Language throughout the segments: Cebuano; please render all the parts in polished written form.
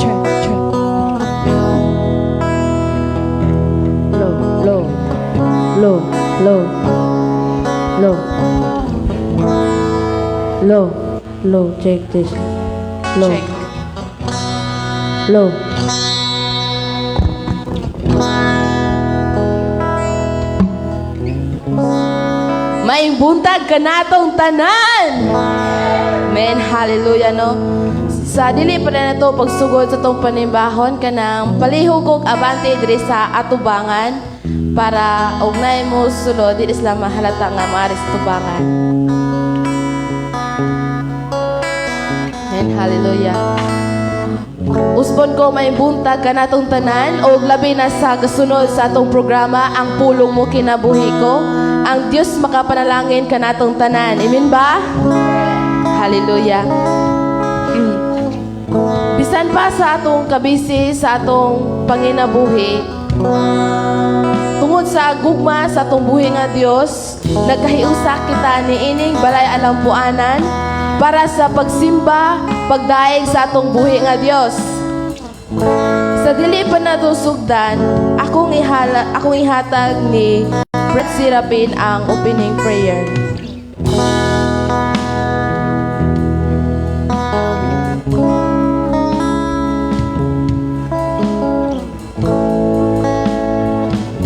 Check, check. Low, low, low, low, low, low, low. Check this. Low, Check. Low. Maayong buntag kanatong tanan. Men, hallelujah, no? Sa dili pa na nato pagsugod sa tong panimbahon, kanang palihog kog abante diri sa atubangan para og naay mo sulod, dili sila mahalata nga maari sa tubangan. Men, hallelujah. Usbon ko, may buntag kanatong tanan og labi na sa kasunod sa atong programa, Ang Pulong Mo Kinabuhi Ko. Ang Dios makapanalangin kanatong tanan. Amen ba? Hallelujah. Bisan pa sa atong kabisi, sa atong panginabuhi, tungod sa gugma sa atong buhi nga Dios, nagkahiusa kita niining balay alampuanan para sa pagsimba, pagdaig sa atong buhi nga Dios. Sa dili pa nato sugdan, akong ihatag ni Brett Sirapin ang opening prayer.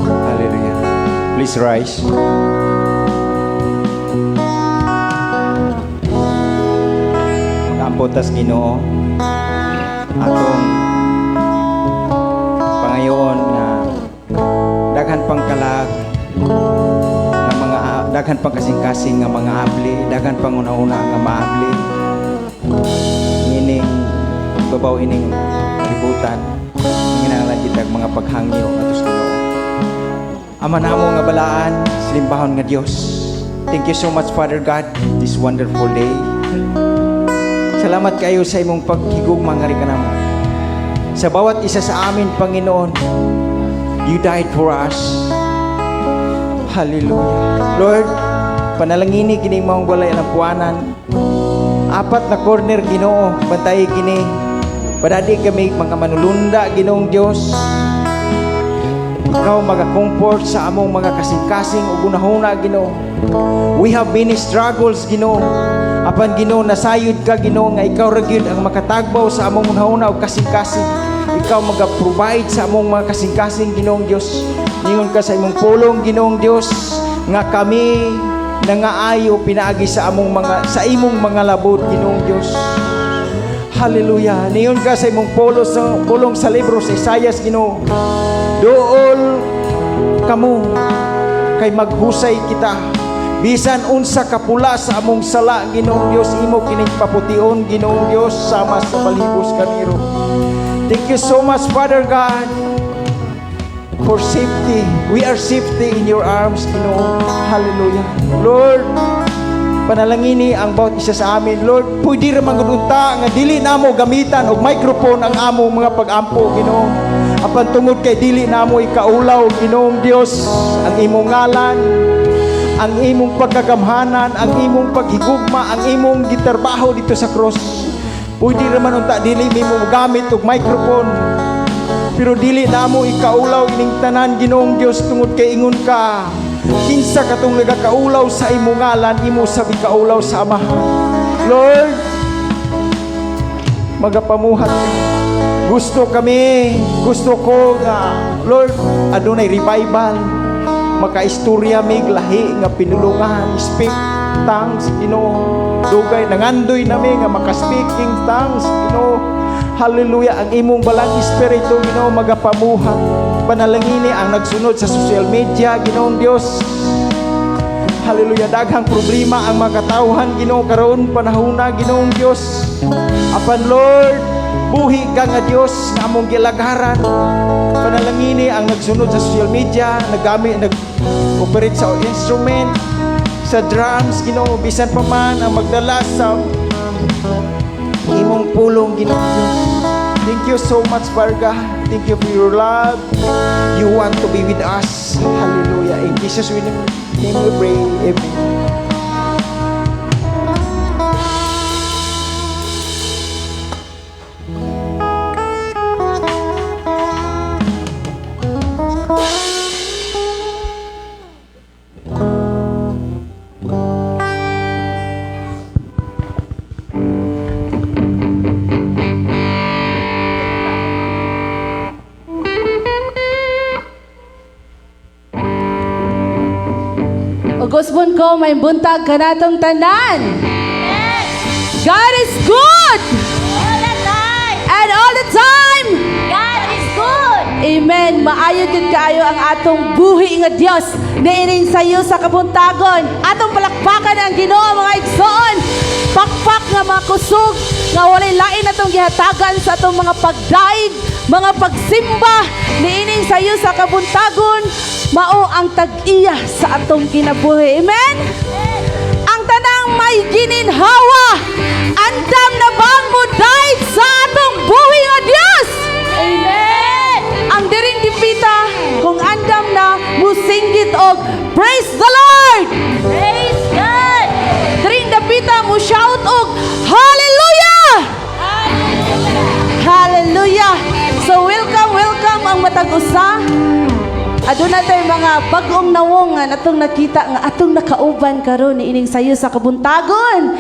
Hallelujah. Please rise. Mag-ampo tas Ginoo, atong pangayoon nga daghan pang kalag nga mga daghan pang kasing-kasing nga mga abli, daghan pang una-una nga maabli ining babaw ining kalibutan. Kinahanglan kita mga paghangyo ngadto sa Ginoo. Ama namo nga balaan, salimbahon nga Dios. Thank you so much, Father God, this wonderful day. Salamat kayo sa imong paghigugma nga kanamo. Sa bawat isa sa amin, Panginoon, you died for us. Hallelujah. Lord, panalangini kini maong balay alampuanan. Apat na corner, Ginoo, bantayi kini. Padadi kami mga manulunda, Ginoong Dios. Ikaw maga-comfort sa among mga kasing-kasing ug hunahuna, Ginoo. We have many struggles, Ginoo. Apan, Ginoo, nasayod ka, Ginoo, nga ikaw ra gyud ang makatagbaw sa among hunahuna ug kasing-kasing. Ikaw maga-provide sa among mga kasing-kasing, Ginoong Dios. Ningon ka sa imong pulong, Ginoong Dios, nga kami nangaayo pinaagi sa imong mga labot, Ginoong Dios. Hallelujah. Ningon ka sa imong pulong sa libro sa Isaias, Ginoo. Duol kamo kay maghusay kita. Bisan unsa kapula sa among sala, Ginoong Dios, imo kining papution, Ginoong Dios, sama sa balhibos karnero. Thank you so much, Father God, for safety. We are safety in your arms, Ginoo. Hallelujah. Lord, panalangini ang bawat isa sa amin. Lord, pwede ra man gud unta nga dili namo gamitan og microphone ang among mga pag-ampo, Ginoo. Apan tungod kay dili namo ikaulaw, Ginoong Dios, ang imong ngalan, ang imong pagkagamhanan, ang imong paghigugma, ang imong gitrabaho dito sa cross. Pwede ra man unta dili mi mo gamit og microphone. Pero dili namo ikaulaw ining tanan, Ginoong Dios, tungod kay ingon ka, kinsa katong nagakaulaw sa imong ngalan, imo sab ikaulaw sa Amahan. Lord, magapamuhat ka. Gusto kami, gusto ko nga, Lord, adunay revival. Makaistorya mig lahi nga pinulungan, speak tongues, Ginoo. Dugay nangandoy nami nga maka-speaking tongues, Ginoo. Hallelujah, ang imong balang espiritu, Ginoo, magapamuhat. Panalangini ang nagsunod sa social media, Ginoong Dios. Hallelujah, daghang problema ang mga katawhan, Ginoo, karon panahona, Ginoong Dios. Apan Lord, buhi ka nga Dios nga among gilagaran. Panalangini ang nagsunod sa social media, naggamit, nag-operate sa instrument, sa drums, Ginoo, bisan pa man ang magdala sa imong pulong, Ginoo Dios. Thank you so much, Father. Thank you for your love. You want to be with us. Hallelujah. In Jesus' name we pray. Amen. Kusbon ko, maayong buntag kanatong tanan. God is good! All the time! And all the time! God is good! Amen. Maayo gid kaayo ang atong buhi nga Dios niining sayo sa kabuntagon. Atong palakpakan ang Ginoo, mga igsoon. Pakpak nga mga kusog nga walay lain atong gihatagan sa atong mga pagdaig, mga pagsimba niining sayo sa kabuntagon, mao ang tag-iya sa atong kinabuhi. Amen. Ang tanang may gininhawa, andam na bang mudaig sa atong buhi nga Dios? Amen! Ang diring dipita, kung andam na, musinggit og "Praise the Lord!" Praise God! Diring dapita, mo shout og "Hallelujah!" Hallelujah! So welcome, welcome ang matag usa. Aduna tay mga bag-ong nawong nga atong nakita nga atong nakauban karon niining sayo sa kabuntagon.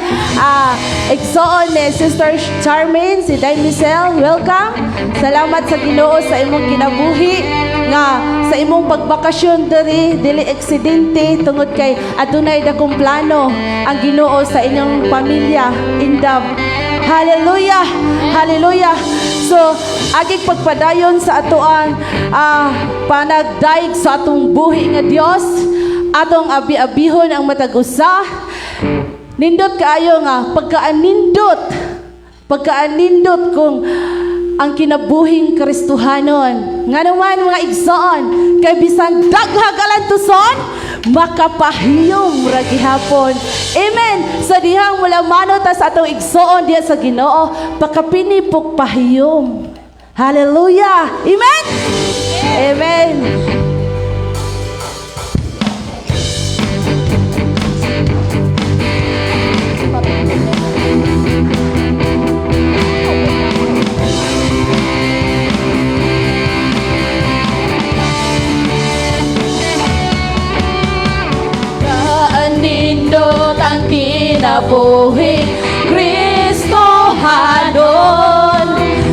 Igsoon ni Sister Charmaine, si Day Michelle, welcome. Salamat sa Ginoo sa imong kinabuhi nga sa imong pagbakasyon diri dili aksidente tungod kay adunay dakong plano ang Ginoo sa inyong pamilya. Indab. Hallelujah! Hallelujah! So, agig pagpadayon sa atoang panagdaig sa atong buhi nga Dios, atong abi-abihon ang matag usa. Nindot kaayo nga pagkaanindot kung ang kinabuhing Kristohanon. Nga naman, mga igsoon, kay bisan daghag alantuson, makapahiyom ra gihapon. Amen. Sa dihang mulamano ta sa atong igsoon diha sa Ginoo, pakapinipok pahiyom. Hallelujah. Amen. Amen. Kaanindot ang kinabuhi Kristohanon,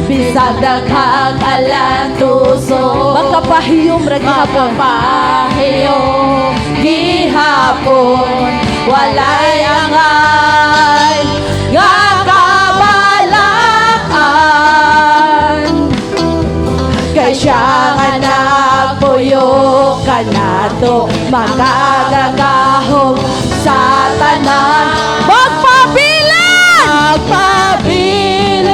bisag daghang alantuson, makapahiyom ra gihapon. Makapahiyom gihapon. Walay angay nga kabalakan, kay siya nga nagpuyo kanato, makagagahom sa tanan. Magpabilin! Magpabilin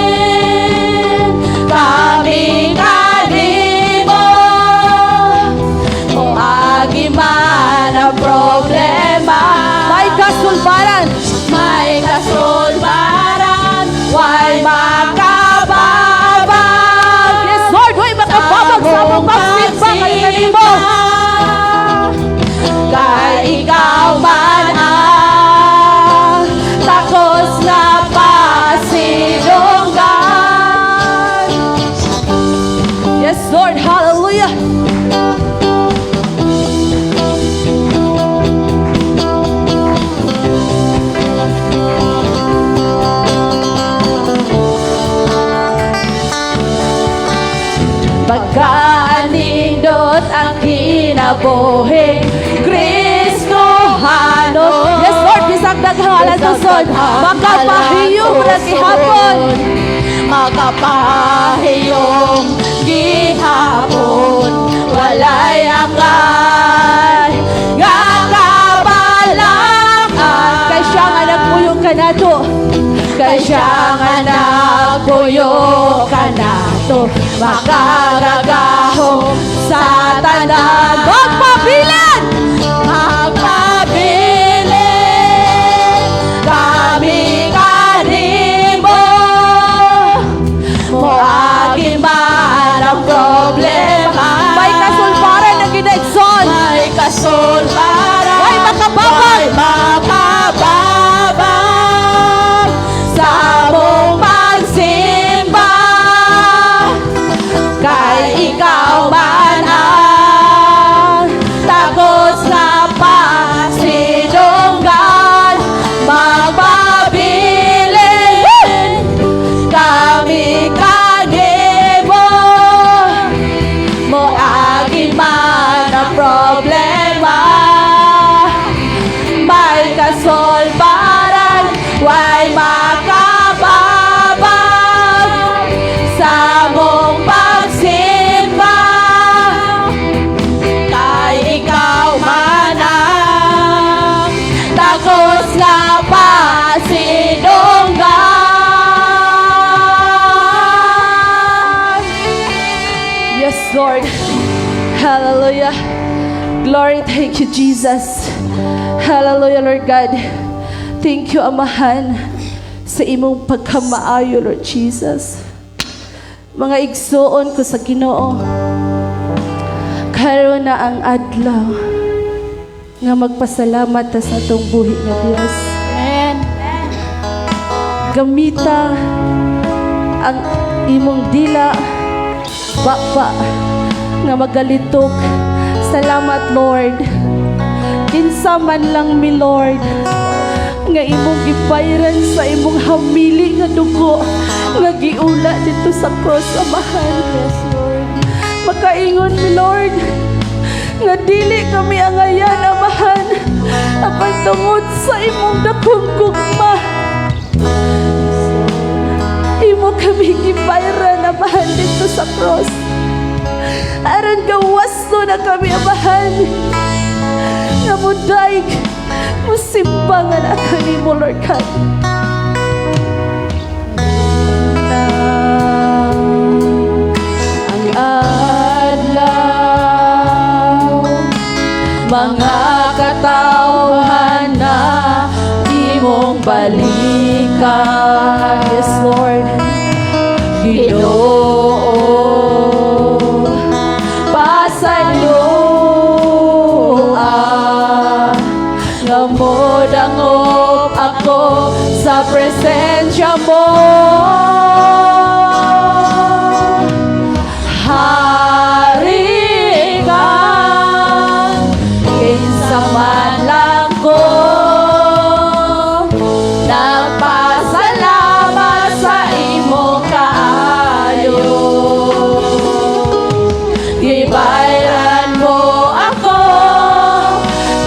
kami kanimo, moagi man ang problema. May kasulbaran. May kasulbaran. Way makababag. Yes, Lord, way makababag sa among pagsimba kanimo, kay ikaw man ang takos nga pasidunggan. Yes, Lord, hallelujah. Pagkaanindot ang kinabuhi Kristohano. Yes, Lord, bisag daghang alantuson, makapahiyom ra gihapon. Makapahiyom gihapon. Walay angay nga kabalakan, kay siya nga nagpuyo kanato. Kay siya nga nagpuyo kanato, makagagahom sa tanan. Magpabilin! Magpabilin kami kanimo, moagi man ang problema. May kasulbaran na ginaigsoon. May kasulbaran. Way makababag. Way makababag sa among pagsimba, kay ikaw man ang Lord. Hallelujah. Glory, thank you, Jesus. Hallelujah, Lord God. Thank you, Amahan, sa imong pagkamaayo, Lord Jesus. Mga igsuon ko sa Ginoo, karon na ang adlaw nga magpasalamat ta sa atong buhi nga Dios. Amen. Gamita ang imong dila, baba nga magalitok. Salamat, Lord. Kinsa man lang mi, Lord, nga imong gibayran sa imong hamili nga dugo nga giula didto sa cross, Amahan. Yes, Lord. Makaingon mi, Lord, nga dili kami angayan, Amahan, apan tungod sa imong dakong gugma, imo kami gibayran, Amahan, didto sa cross. Aron gawas na kami, Amahan, nga mudayeg, musimba nga na kanimo, Lord God. Na ang adlaw, mga katawhan na imong balikan. Yes, Lord. Ginoo, pasayloa nga modangop ako sa presensya mo. Hari ka, kinsa man lang ko, nagpasalamat sa imong kaayo. Gibayran mo ako,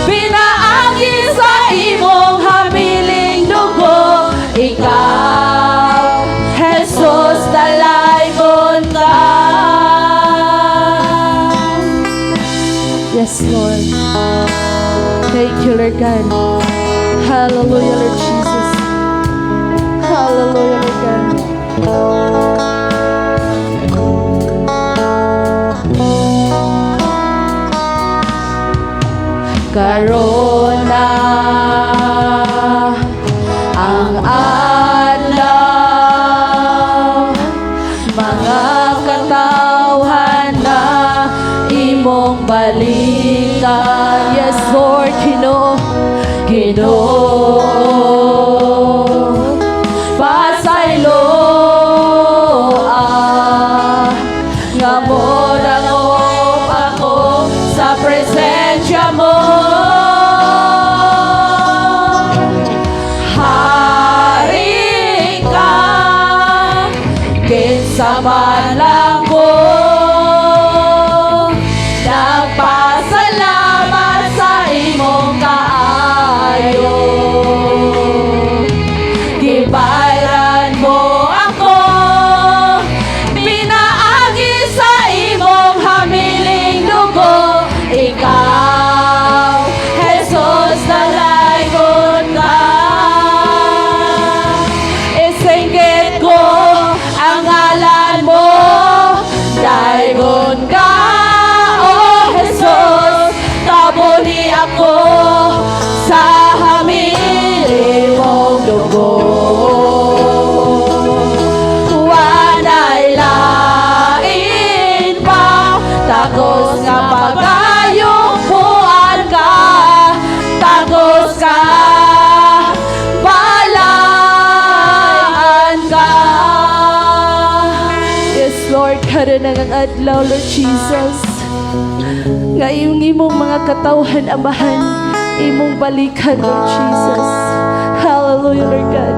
pinaagi sa imong hamiling dugo. Ikaw, Jesus, dalaygon ka. Yes, Lord. Thank you, Lord God. Hallelujah, Lord Jesus. Hallelujah, Lord God. Karon na ang adlaw, mga katawhan na imong balikan. Yes, Lord. Ginoo, Ginoo, pasayloa nga modangop ako sa presensya mo. Hari ka, kinsa man lang ko, nagpasalamat sa imong kaayo. Gibayran mo ako, pinaagi sa imong hamiling dugo. Ikaw, Jesus, dalaygon ka. Isinggit ko ang ngalan mo. Daygon ka, O Jesus. Tabuni ako sa hamili mong dugo. Walay lain pa, takos nga pagayupuan ka. Takos ka, balaan ka. Yes, Lord, karon ang adlaw, Lord Jesus, nga iyong imong mga katawhan, Amahan, imong balikan, Lord Jesus. Hallelujah, Lord God.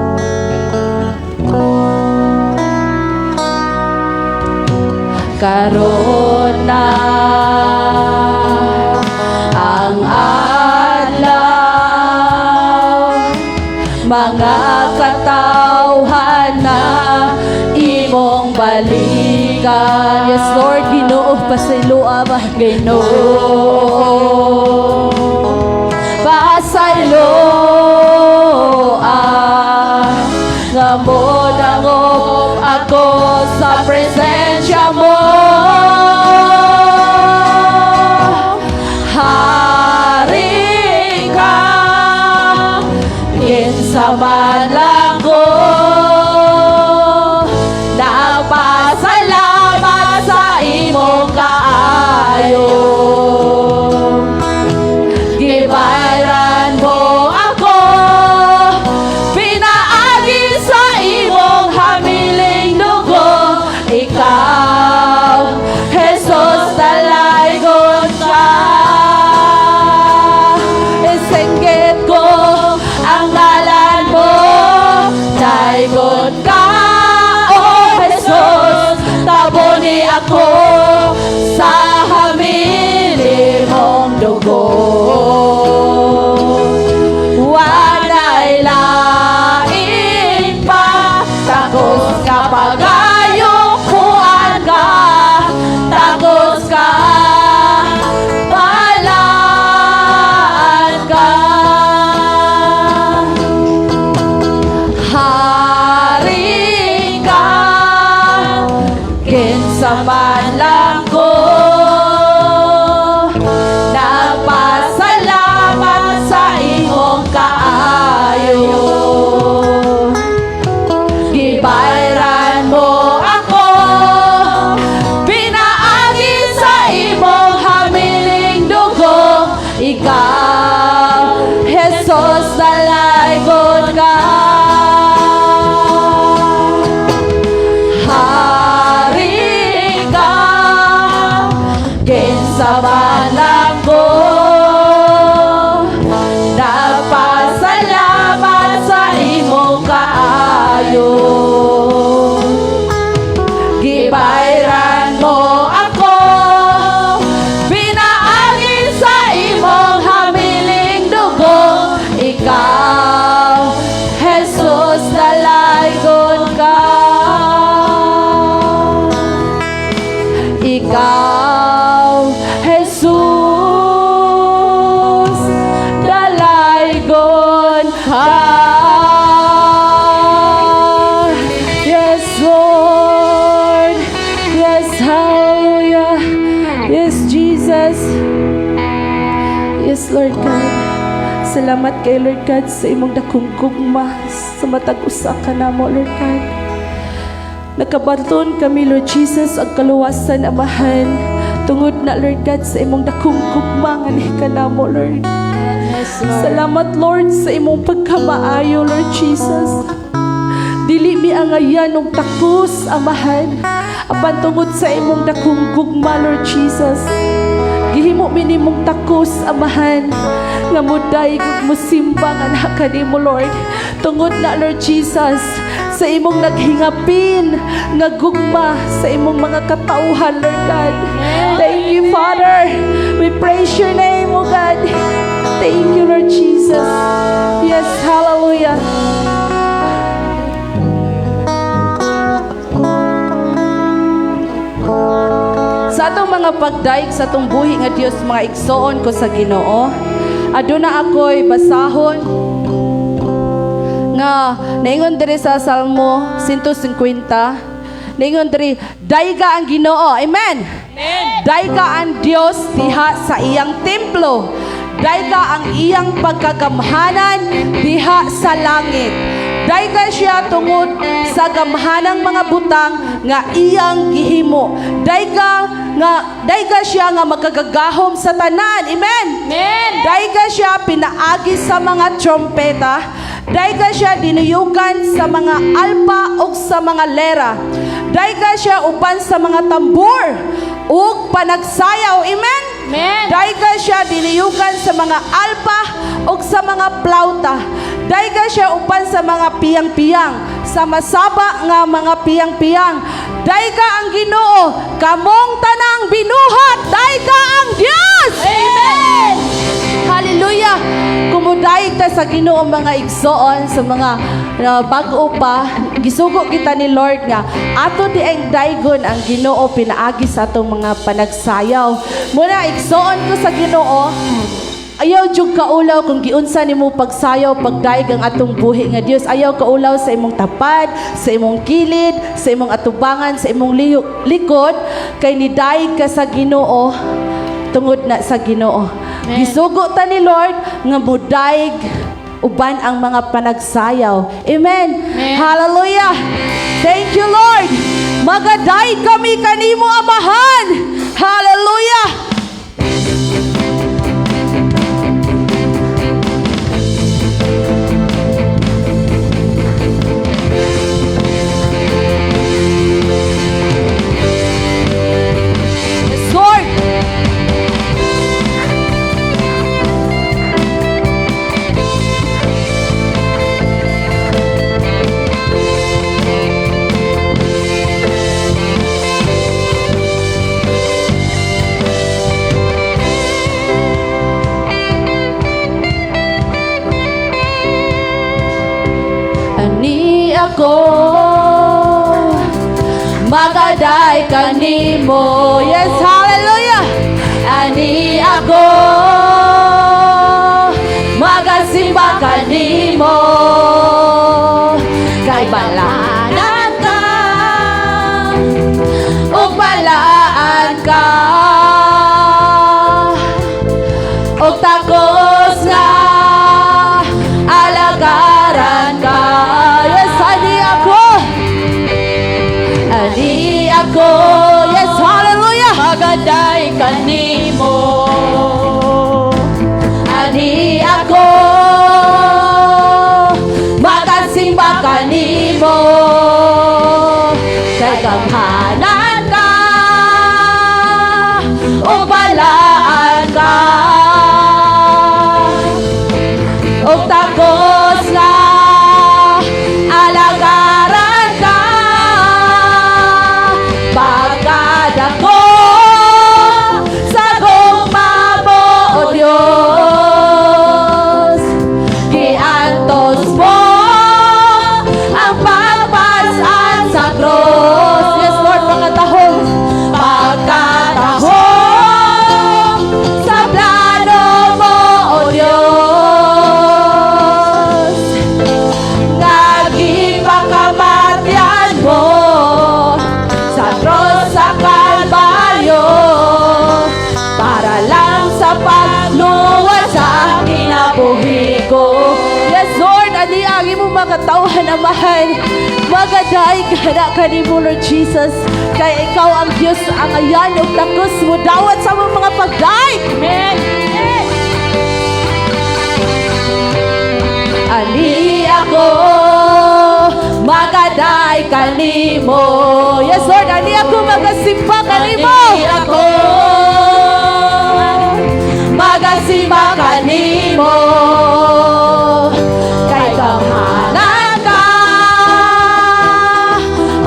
Karon na ang adlaw, mga katawhan na imong balikan. Yes, Lord. Ginoo, pasayloa ba? Ginoo, pasayloa nga modangop ako sa presensya mo. Nga pagayukuan ka, takos ka, balaan ka. Hari ka, kinsa man lang ko, nagpasalamat sa imong kaayo. Gibayran mo ako, pinaagi sa imong hamiling dugo. Ikaw, Jesus, dalaygon ka. Hari ka, kinsa man lang ko, nagpasalamat sa imong kaayo. Gibayran mo ako, pinaagi sa imong hamiling dugo. Ikaw, Jesus, dalaygon ka. Ikaw, Jesus, dalaygon ka. Yes, Lord. Yes, hallelujah. Yes, Jesus. Yes, Lord God. Salamat kay Lord God sa imong dakong gugma sa matag usa ka namo, Lord God. Nakabaton kami, Lord Jesus, ang kaluwasan, Amahan. Tungod na, Lord God, sa imong dakong gugma nga kanamo, Lord. Yes, Lord. Salamat, Lord, sa imong pagkamaayo, Lord Jesus. Dili mi angayan og takos, Amahan. Apan tungod sa imong dakong gugma, Lord Jesus, gihimo mi nimong takos, Amahan, nga mudayeg ug musimba nga anak kanimo, Lord. Tungod na, Lord Jesus, sa imong naghingapin nga gugma sa imong mga katauhan, Lord God. Thank you, Father. We praise your name, O God. Thank you, Lord Jesus. Yes, hallelujah. Sa atong mga pagdayeg sa atong buhi nga Dios, mga igsoon ko sa Ginoo, aduna ako'y basahon nga naingon diri sa Salmo 150. Naingon diri, "Dayga ang Ginoo." Amen. "Dayga ang Dios diha sa iyang templo. Dayga ang iyang pagkagamhanan diha sa langit. Dayga siya tungod sa gamhanang mga butang nga iyang gihimo. Dayga siya nga magkagagahom sa tanan." Amen. Amen. "Dayga siya pinaagi sa mga trompeta. Dayga siya dinuyugan sa mga alpa ug sa mga lera. Dayga siya uban sa mga tambor ug panagsayaw." Amen. Amen. "Dayga siya dinuyugan sa mga alpa ug sa mga plauta. Dayga siya uban sa mga piyang-piyang, sa masaba nga mga piyang-piyang. Dayga ang Ginoo, kamong tanang binuhat, dayga ang Dios." Amen. Hallelujah! Kung mudayeg ta sa Ginoo, mga igsoon, sa mga bago pa, gisugo kita ni Lord nga ato di ang daygon ang Ginoo pinaagi sa atong mga panagsayaw. Muna, igsoon ko sa Ginoo, ayaw jud kaulaw kung giunsa nimo pagsayaw, pagdayeg ang atong buhi nga Dios. Ayaw kaulaw sa imong tapad, sa imong kilid, sa imong atubangan, sa imong likod, kay nidayeg ka sa Ginoo tungod na sa Ginoo. Gisugo ta ni Lord nga mudayeg uban ang mga panagsayaw. Amen. Amen. Hallelujah. Thank you, Lord. Magadayeg kami kanimo, Amahan. Hallelujah. Yes, Lord. Ani ako. Magaday kanimo. Yes, hallelujah. Ani ako magasimba kanimo kay balanan ka ug balaan ka ug takos nga alagaran ka. Yes, ani ako, ani ako. Yes, hallelujah. Magaday kanimo. Ani ako magasimba kanimo kay gamhanan ka ug balaan ka ug takos nga alagaran ka. Pagkadako sa gugma mo, O Diyos, giantos mo ang pagpasan sa cross. Yes, Lord, pagkatahom, pagkatahom sa plano mo, O Diyos, nga gipakamatyan mo sa cross sa Kalbaryo para lang sa pagluwas sa kinabuhi ko. Yes, Lord, ani ang imong mga tawhan, Amahan. Magaday ka na kanimo, Lord Jesus. Kay ikaw ang Diyos, ang ayan ug takos mo dawat sa among mga pagdaig. Amen. Ani ako magaday kanimo. Yes, Lord, ani ako magasimba kanimo. Ani ako magasimba kanimo kay gamhanan ka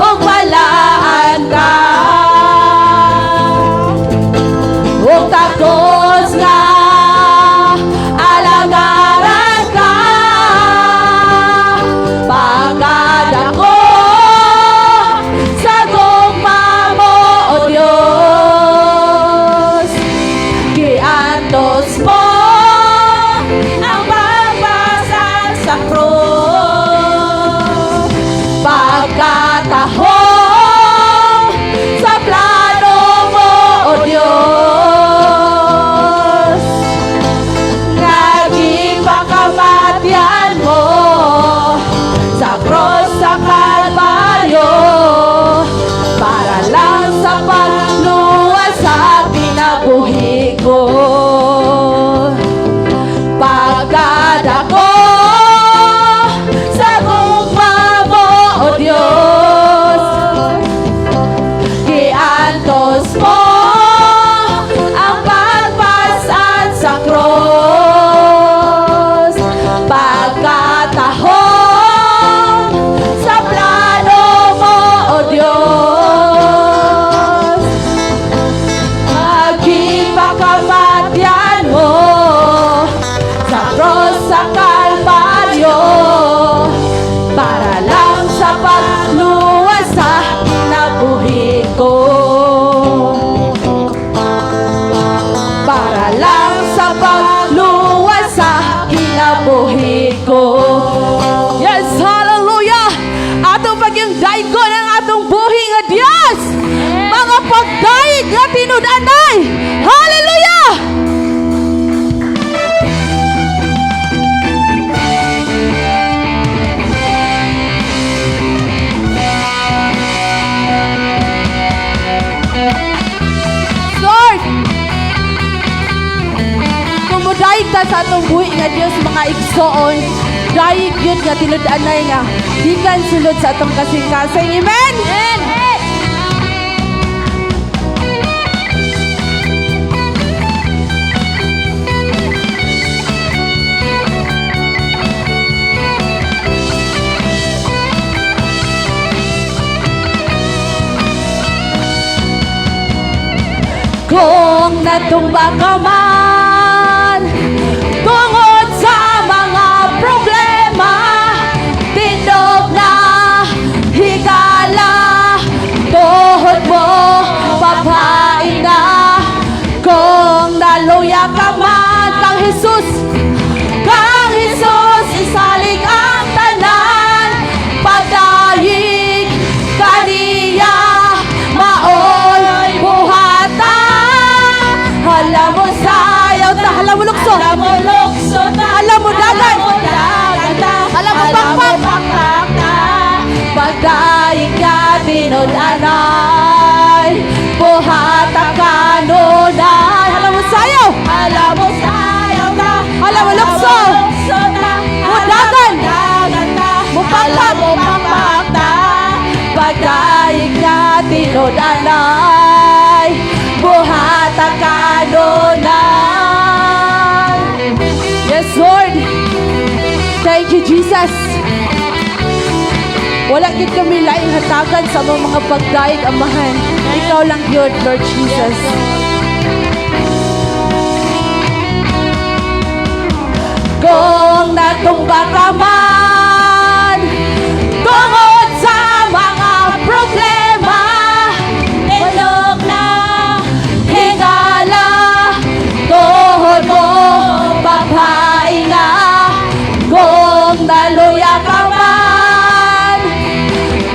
ug balaan ka ug takos nga alagaran ka. Pagkadako sa gugma mo, O Diyos, giantos mo ang pagpasan sa krus. Pagkatahom sa plano mo, O Diyos, nga gipakamatyan mo sa cross sa Kalbaryo para lang sa pagluwas sa kinabuhi ko. Pagkadako sa gugma mo, O Diyos, giantos mo ang pagpasan sa cross. Pagkatahom sa plano mo, O Diyos, Pagipakamatyan mo sa cross sa Kalbaryo para lang sa pagluwas sa kinabuhi ko. Para lang sa pagluwas sa kinabuhi ko. Yes, hallelujah! Atong pagyang daygon ang atong buhi nga Diyos! Mga pagdayeg nga tinud-anay! Hallelujah! Lord, kung mudayeg ta sa atong buhi nga Dios, mga igsoon, dayeg yun nga tinud-anay nga gikan sulod sa atong kasing-kasing. Amen. Amen. Kung natumba ka man tungod sa mga problema, tindog na, higala, tuon. Tinud-anay, buhata kanunay. Hala mo sayaw! Hala mo sayaw ta. Hala mo lukso! Lukso ta. Mudagan! Dagan ta. Mupakpak! Hala mo pakpak ta. Pagdaig na tinud-anay, buhata kanunay. Yes, Lord. Thank you, Jesus. Wala gyud kami laing hatagan sa among mga pagdaig, Amahan. Ikaw lang yun, Lord Jesus. Kung natumba ka man tungod sa mga problema, ilog na hingala, tuhod mo papahinga. Kung naluya ka man,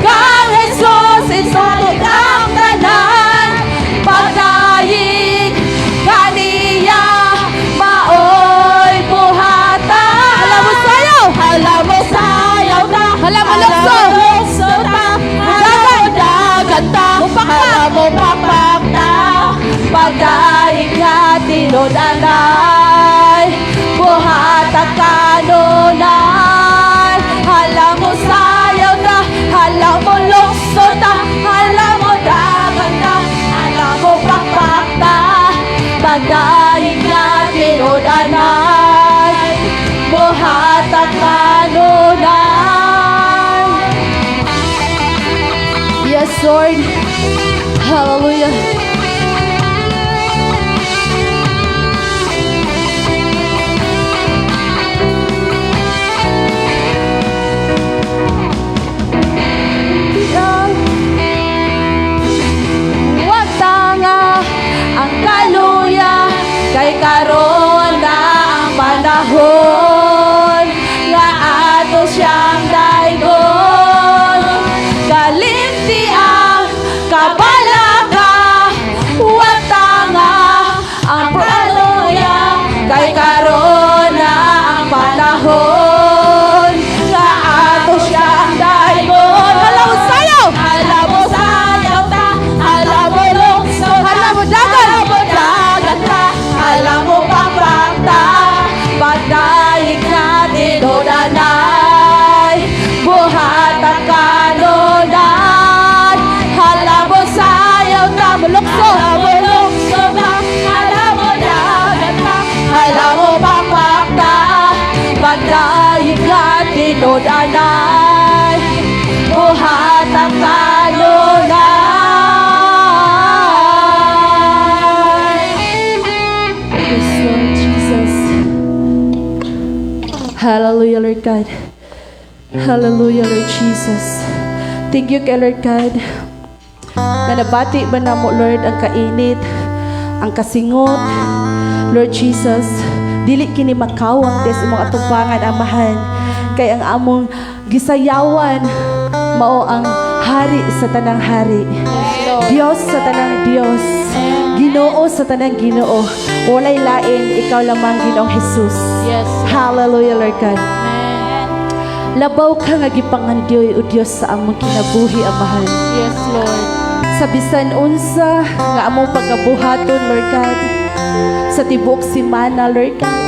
kang Jesus isutot ang tanan. Pagdaig kaniya, maoy buhata. Hala mo sayaw! Hala mo sayaw ta. Hala mo lukso! Hala mo lukso ta. Hala mo dagan ta. Mupakpak! Hala mo pakpak ta. Pagdaig nga tinud-anay, buhata kanunay. Hala mo sayaw ta. Hala mo lukso ta. Hala mo dagan ta. Hala mo pakpak ta. Pagdaig nga tinud-anay, buhata kanunay. Yes, Lord. Hallelujah. Wag tanga ang kaluya, kay karon na ang panahon nga ato siyang daigon. Kalimti ang kabalaka. Wag tanga ang kaluya, kay karon na ang panahon nga ato siyang daigon. Hala mo sayaw! Hala mo sayaw ta, hala mo lukso ta, Hala mo dagan! hala mo dagan ta, hala mo pakpak ta. Pagdaig na tinud-anay, buhata kanunay. Hala mo sayaw ta, Lukso! hala mo lukso ta, hala mo dagan ta, hala mo pakpak ta. Pagdaig na tinud-anay, buhata kanunay. Yes, Lord Jesus. Hallelujah, Lord God. Hallelujah, Lord Jesus. Thank you kay Lord God. Nga nabati ba namo, Lord, ang kainit, ang kasingot. Lord Jesus, dili kini makawang des imong atubangan, Amahan. Kay ang among gisayawan, mao ang hari sa tanang hari. Dios sa tanang Dios. Ginoo sa tanang Ginoo. Walay lain, ikaw lamang, Ginoong Jesus. Yes. Hallelujah, Lord God. Amen. Labaw ka nga gipangandyoy o Dios sa among kinabuhi, Amahan. Yes, Lord. Sa bisan unsa nga among pagkabuhaton, Lord God. Sa tibuok simana, Lord God.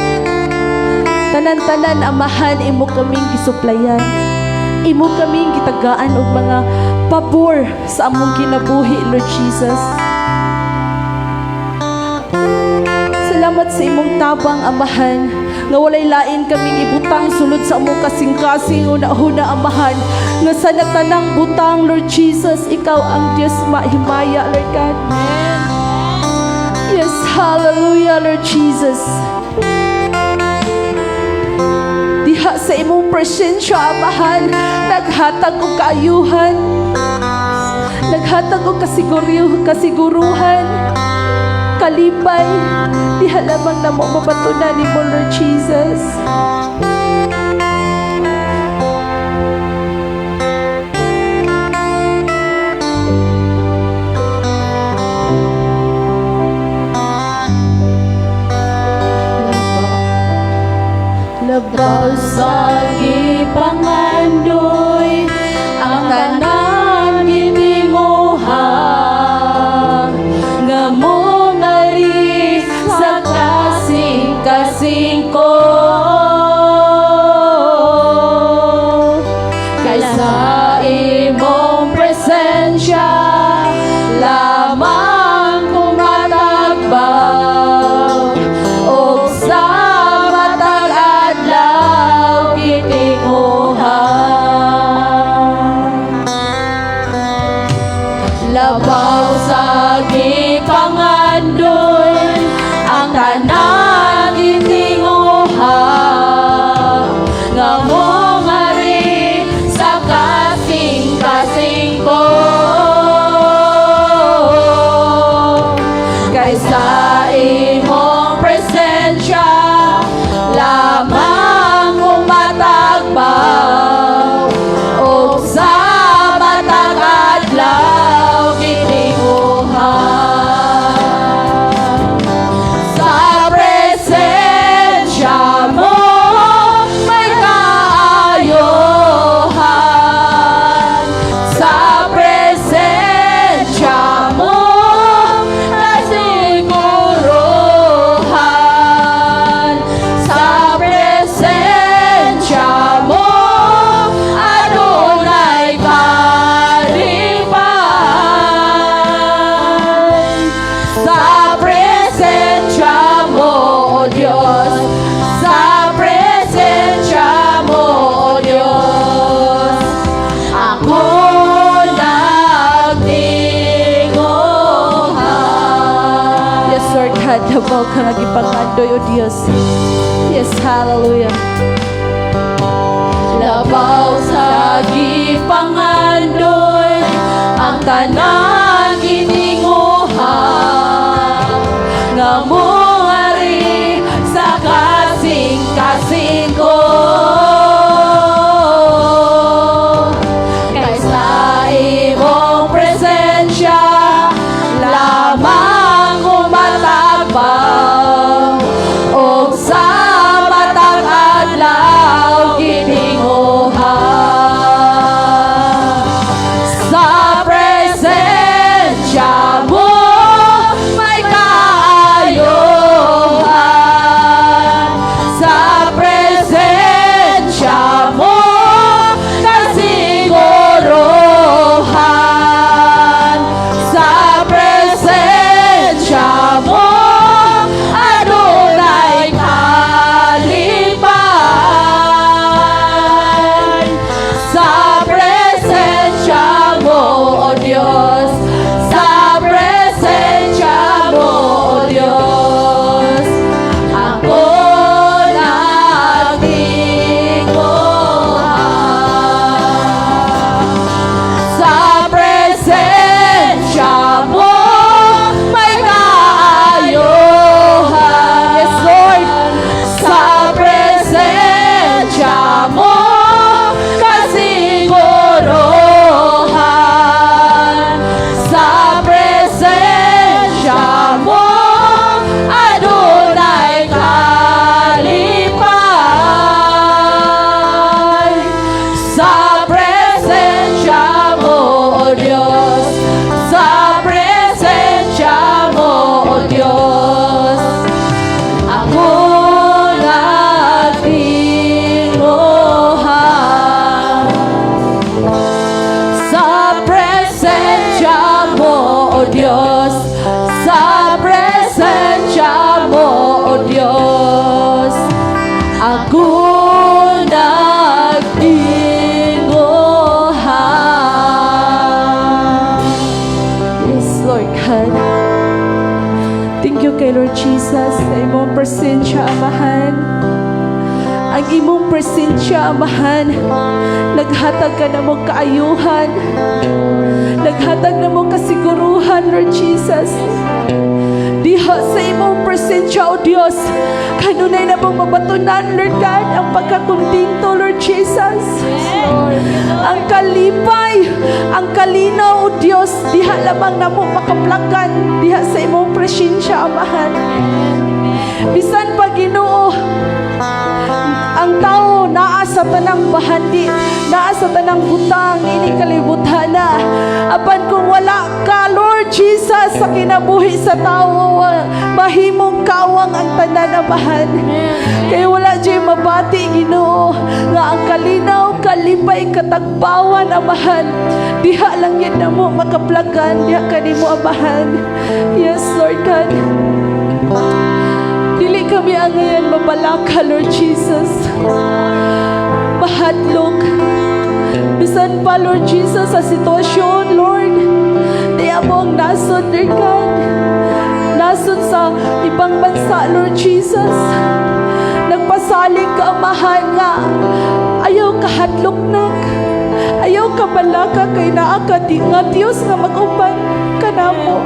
Tanan-tanan, Amahan, imo kaming gisuplayan. Imo kaming gitagaan og mga pabor sa among kinabuhi, Lord Jesus. Salamat sa imong tabang, Amahan, nga walay lain kaming ibutang sulod sa among kasing-kasing una-una, Amahan. Nga sa natanang butang, Lord Jesus, ikaw ang Diyos mahimaya, Lord God. Yes, hallelujah, Lord Jesus. Diha sa imong presensya, Amahan, naghatag og kaayuhan. Naghatag og kasiguruhan. Kalipay, diha lamang namo mabatunan nimo, Lord Jesus. Labaw sa gipangandoy ang tanan gitinguhaan. Lamang kumatagbaw og sa matag adlaw gitinguha. Labaw sa gipangandoy, ang tanan gitinguha nga mongari sa kasing-kasing ko. Kay sa imong presensya lamang umatagbaw og sa matag adlaw gitinguha. Sa presensya mo may kaayohan. Sa presensya mo kasiguruhan. Sa presensya mo adunay kalipay. Sa presensya mo, O Diyos. Sa presensya mo, O Diyos, ako nagtinguha. Yes, Lord God, labaw ka nga gipangandoy, O Dios. Yes, hallelujah. Labaw sa gipangandoy, ang tanan gitinguha nga mongari sa kasing-kasing ko. Kay sa imong presensya lamang umatagbaw og sa matag adlaw gitinguha. Sa presensya mo may kaayuhan. Sa presensya mo kasiguruhan. Sa presensya mo adunay kalipay. Sa presensya mo, O Diyos. Sa presensya mo, O Diyos, ako nagtinguha. Sa presensya mo may kaayuhan. Yes, Lord. Sa presensya mo kasiguruhan. Sa presensya mo adunay kalipay. Sa presensya mo, O Diyos. Sa presensya mo, O Diyos, ako nagtinguha. Sa presensya mo, O Diyos. Sa presensya mo, O Diyos, ako nagtinguha. Yes, Lord God. Thank you kay Lord Jesus sa imong presensya, Amahan. Ang imong presensya, Amahan, naghatag ka namo kaayuhan. Naghatag namo kasiguruhan, Lord Jesus. Diha sa imong presensya, O Dios, kanunay namong mabatunan, Lord God, ang pagkakontento, Lord Jesus. Ang kalipay, ang kalinaw, O Dios, diha lamang namo makaplakan, diha sa imong presensya, Amahan. Bisan pa, Ginoo, ang tao naa sa tanang bahandi, naa sa tanang butang ini kalibutan na. Apan kung wala ka, Lord Jesus, Sa kinabuhi sa tao, mahimong kawang ang tanan, Amahan. Kay wala diya'y mabati, Ginoo, nga ang kalinaw, kalipay, katagbawan, Amahan, diha lang yun na mo makaplagan, diha kanimo, Amahan. Yes, Lord God. Dili kami angayan mabalaka, Lord Jesus. Mahadlok. Bisan pa, Lord Jesus, sa sitwasyon, Lord. Di mo ang nasod, Lord God. Nasod sa ibang bansa, Lord Jesus. Nagpasalig ka, Amahan, nga ayaw kahadlok nak. Ayaw ka balaka kay naa ka di nga Dios nga mag-uban kanamo.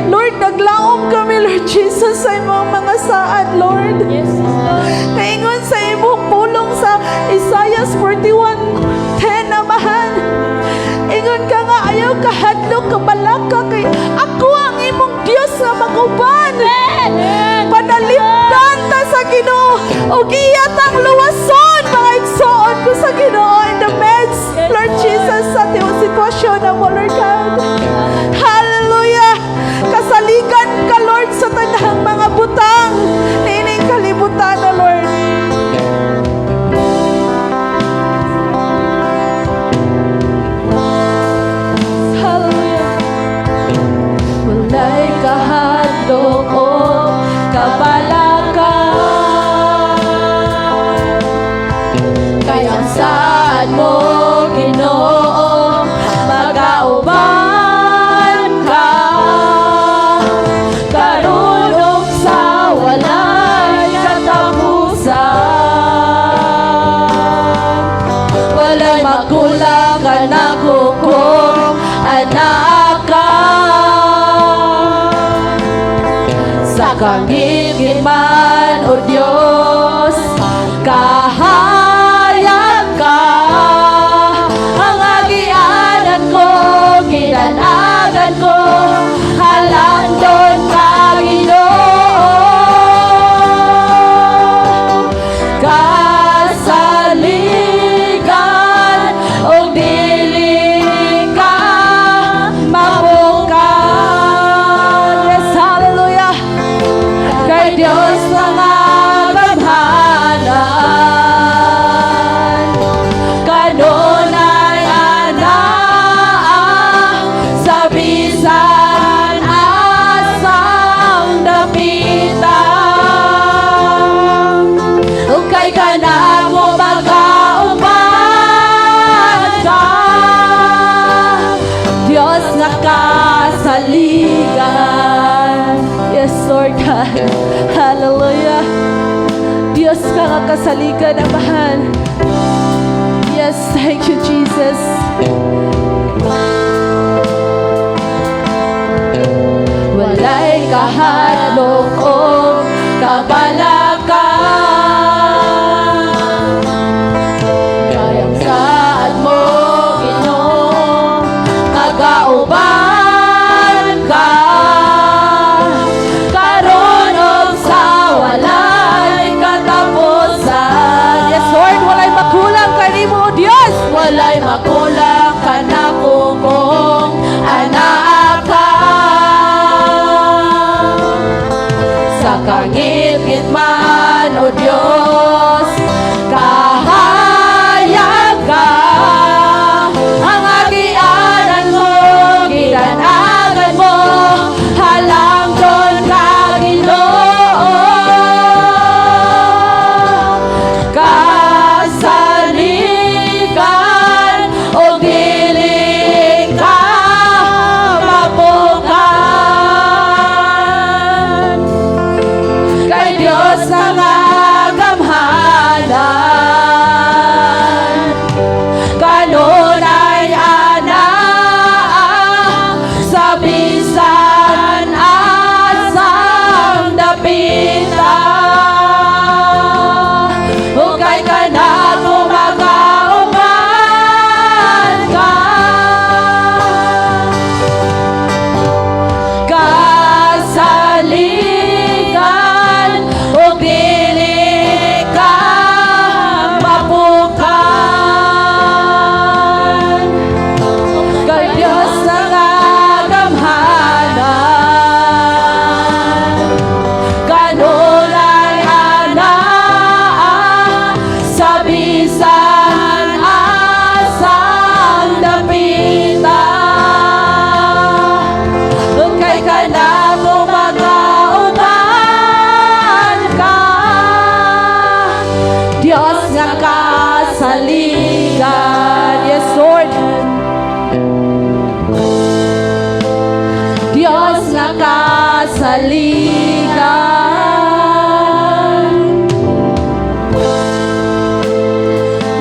Lord, naglaom kami, Lord Jesus, sa imong mga saad, Lord. Kaingon sa imong pulong sa Isaiah 41:10, Amahan. Ingon ka nga ayaw kahadlok kabalaka kay ako ang imong Dios nga mag-uban. Panalipdan ta sa Ginoo ug iya tang luwason, mga igsoon ko sa Ginoo, in the midst, Lord Jesus, sa sitwasyon na mo, Lord God. Hallelujah! Kasaligan ka, Lord, sa tanang mga butang niining kalibutan na, Lord. Hallelujah. Walay kahadlok o kabalaka kay ang saad mo, Ginoo, magauban ka karon ug sa walay katapusan. Walay makulang kanako kung anaa ka. Sa kangitngit man, O Diyos, kahayag ka. Ang agianan ko, gidanagan ko, halangdon ka, Ginoo. Kasaligan ug dili ka mapukaw. Yes, hallelujah. Kay Dios nga gamhanan, kanunay anaa sa bisan asang dapita. Ug kay kanamo magauban ka, Dios nga kasaligan. Yes, Lord God. Hallelujah. Dios ka nga kasaligan, Amahan. Yes, thank you, Jesus. Walay kahadlok o kabalaka kay ang saad mo, Ginoo, magauban ka karon ug sa walay katapusan. Yes, Lord, walay makulang kanimo, O Dios. Walay makulang kanako kung anaa ka. Dios nga kasaligan.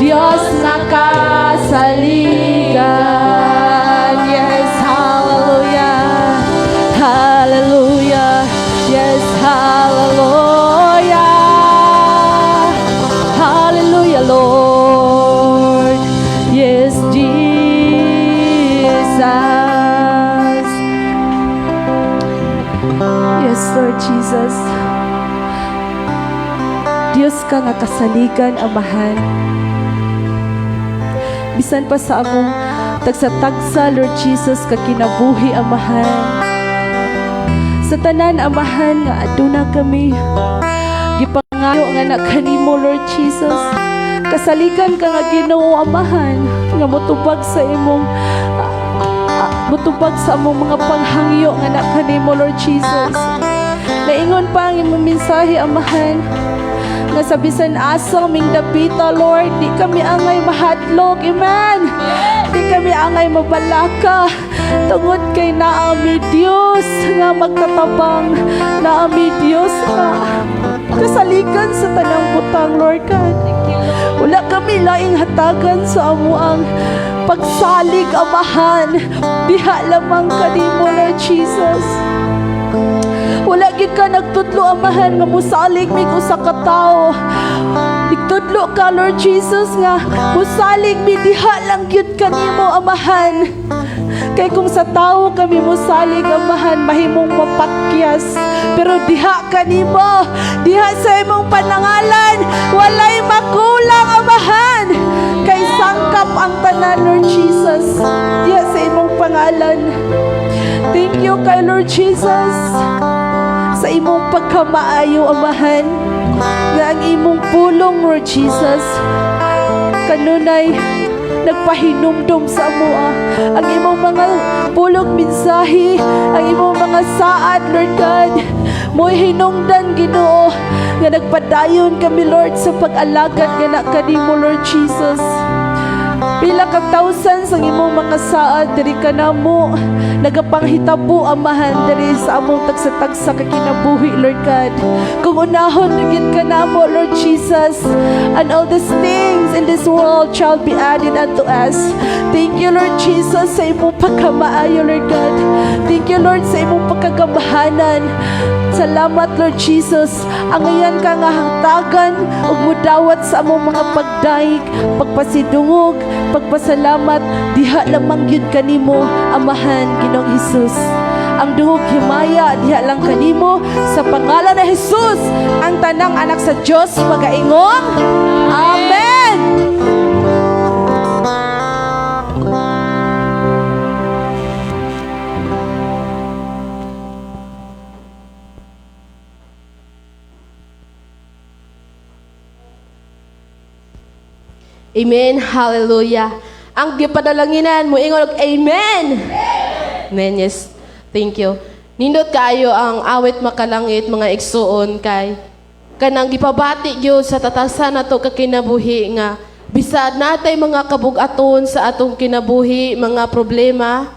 Dios nga kasaligan. Yes, hallelujah. Hallelujah. Yes, hallelujah. Hallelujah, Lord. Yes, Jesus. Yes, Lord Jesus. Dios ka nga kasaligan, Amahan. Bisan pa sa among tagsa-tagsa, Lord Jesus, ka kinabuhi, Amahan. Sa tanan, Amahan, nga aduna kami gipangayo nga na kanimo, Lord Jesus. Kasaligan ka nga Ginoo, Amahan, nga motubag sa imong motubag sa among mga panghangyo nga na kanimo, Lord Jesus. Naingon pa ang imong mensahe, Amahan, nga sa bisan asa ming dapita, Lord, di kami angay mahadlok. Amen. Di kami angay mabalaka tungod kay naa mi Dios nga magtatabang, naa mi Dios nga kasaligan sa tanang butang, Lord God. Wala kami laing hatagan sa amuang pagsalig, Amahan, diha lamang kanimo, Lord Jesus. Wala gid ka nagtudlo, Amahan, nga musalig mig usa ka tawo. Nagtudlo ka, Lord Jesus, nga musalig mi diha lang gyud kanimo, Amahan. Kay kung sa tawo kami musalig, Amahan, mahimong mapakyas. Pero diha kanimo, diha sa imong panangalan, walay makulang, Amahan. Kay sangkap ang tanan, Lord Jesus, diha sa imong pangalan. Thank you kay Lord Jesus sa imong pagkamaayo, Amahan, nga ang imong pulong, Lord Jesus, kanunay nagpahinumdum sa amoa. Ang imong mga pulong, mensahe, ang imong mga saad, Lord God, mo'y hinungdan, Ginoo, nga nagpadayon kami, Lord, sa pag-alagad nga na kanimo, Lord Jesus. Pila ka thousands ang imong mga saad diri kanamo nagapanghitabo, Amahan, diri sa among tagsa-tagsa ka kinabuhi, Lord God. Kung unahon na gyud ka namo, Lord Jesus, and all these things in this world shall be added unto us. Thank you, Lord Jesus, sa imong pagkamaayo, Lord God. Thank you, Lord, sa imong pagkagamhanan. Salamat, Lord Jesus. Angayan ka nga hatagan ug mudawat sa among mga pagdayeg, pagpasidungog, pagpasalamat diha lamang gyud kanimo, Amahan, Ginoong Hesus. Ang dungog himaya diha lang kanimo. Sa pangalan ni Jesus, ang tanang anak sa Dios magaingon, Amen. Amen. Hallelujah. Ang gipadalanginan mo ingon og amen. Amen. Yes. Thank you. Nindot kaayo ang awit Makalangit, mga igsuon, kay kanang gipabati gyud sa tatasan nato ka kinabuhi nga bisag natay mga kabugaton sa atong kinabuhi, mga problema,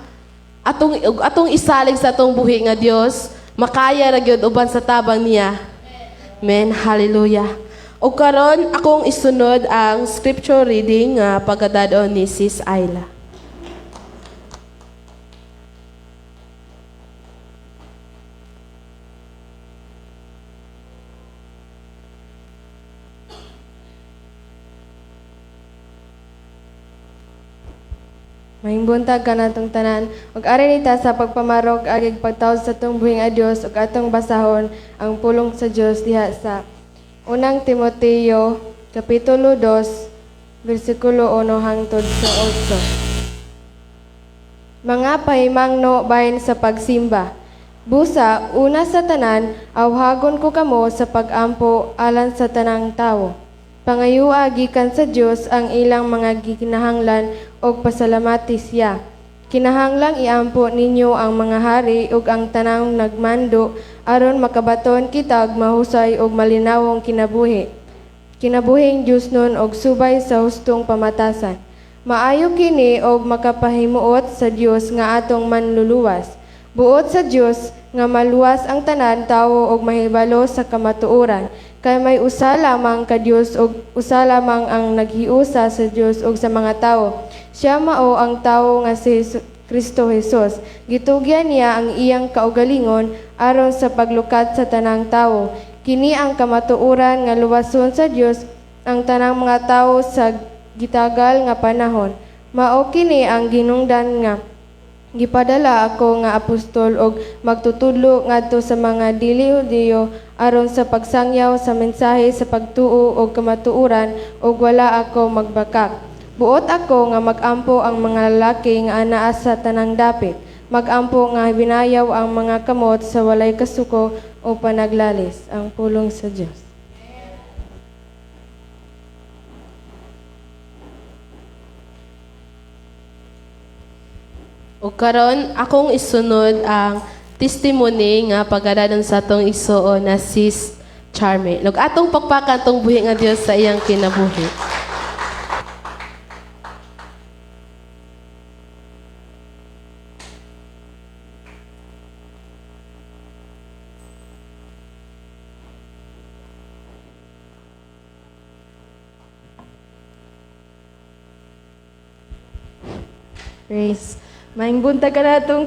atong isalig sa atong buhi nga Dios, makaya ra gyud uban sa tabang niya. Amen. Hallelujah. O karon akong isunod ang scripture reading nga pagadadon ni Sis Ayla. Maayong buntag kanatong tanan ug ari nita sa pagpamarok agig pagtawag sa atong buhi nga Dios ug atong basahon ang pulong sa Dios diha sa Unang Timoteo kapitulo 2 bersikulo 1 hangtod sa 8. Mga pahimangno bahin sa pagsimba. Busa, una sa tanan, awhagon ko kamo sa pag-ampo alang sa tanang tawo. Pangayua gikan sa Dios ang ilang mga gikinahanglan og pasalamati siya. Kinahanglang iampo ninyo ang mga hari ug ang tanang nagmando aron makabaton kitag mahusay ug malinawong kinabuhi. Kinabuhing Dios nun og subay sa hustong pamatasan. Maayo kini og makapahimuot sa Dios nga atong manluluwas. Buot sa Dios nga maluwas ang tanan tawo og mahibalo sa kamatuoran. Kay may usa lamang ka Dios ug usa lamang ang naghiusa sa Dios ug sa mga tawo. Siya mao ang tawo nga si Kristo Jesus. Gitugyan niya ang iyang kaugalingon aron sa paglukat sa tanang tawo. Kini ang kamatuoran nga luwason sa Dios ang tanang mga tawo sa gitagal nga panahon. Mao kini ang ginungdan nga gipadala ako nga apostol og magtutudlo ngadto sa mga dili Hudiyo aron sa pagsangyaw sa mensahe sa pagtuo og kamatuoran ug wala ako magbakak. Buot ako nga magampo ang mga lalaki nga anaa sa tanang dapit. Magampo nga binayaw ang mga kamot sa walay kasuko o panaglalis. Ang pulong sa Dios. Ug karon akong isunod ang testimony nga pagadanon sa atong igsuon na Sis Charme. Ug atong pakpakan tong buhi nga Dios sa iyang kinabuhi. Praise. Maayong buntag ka na atong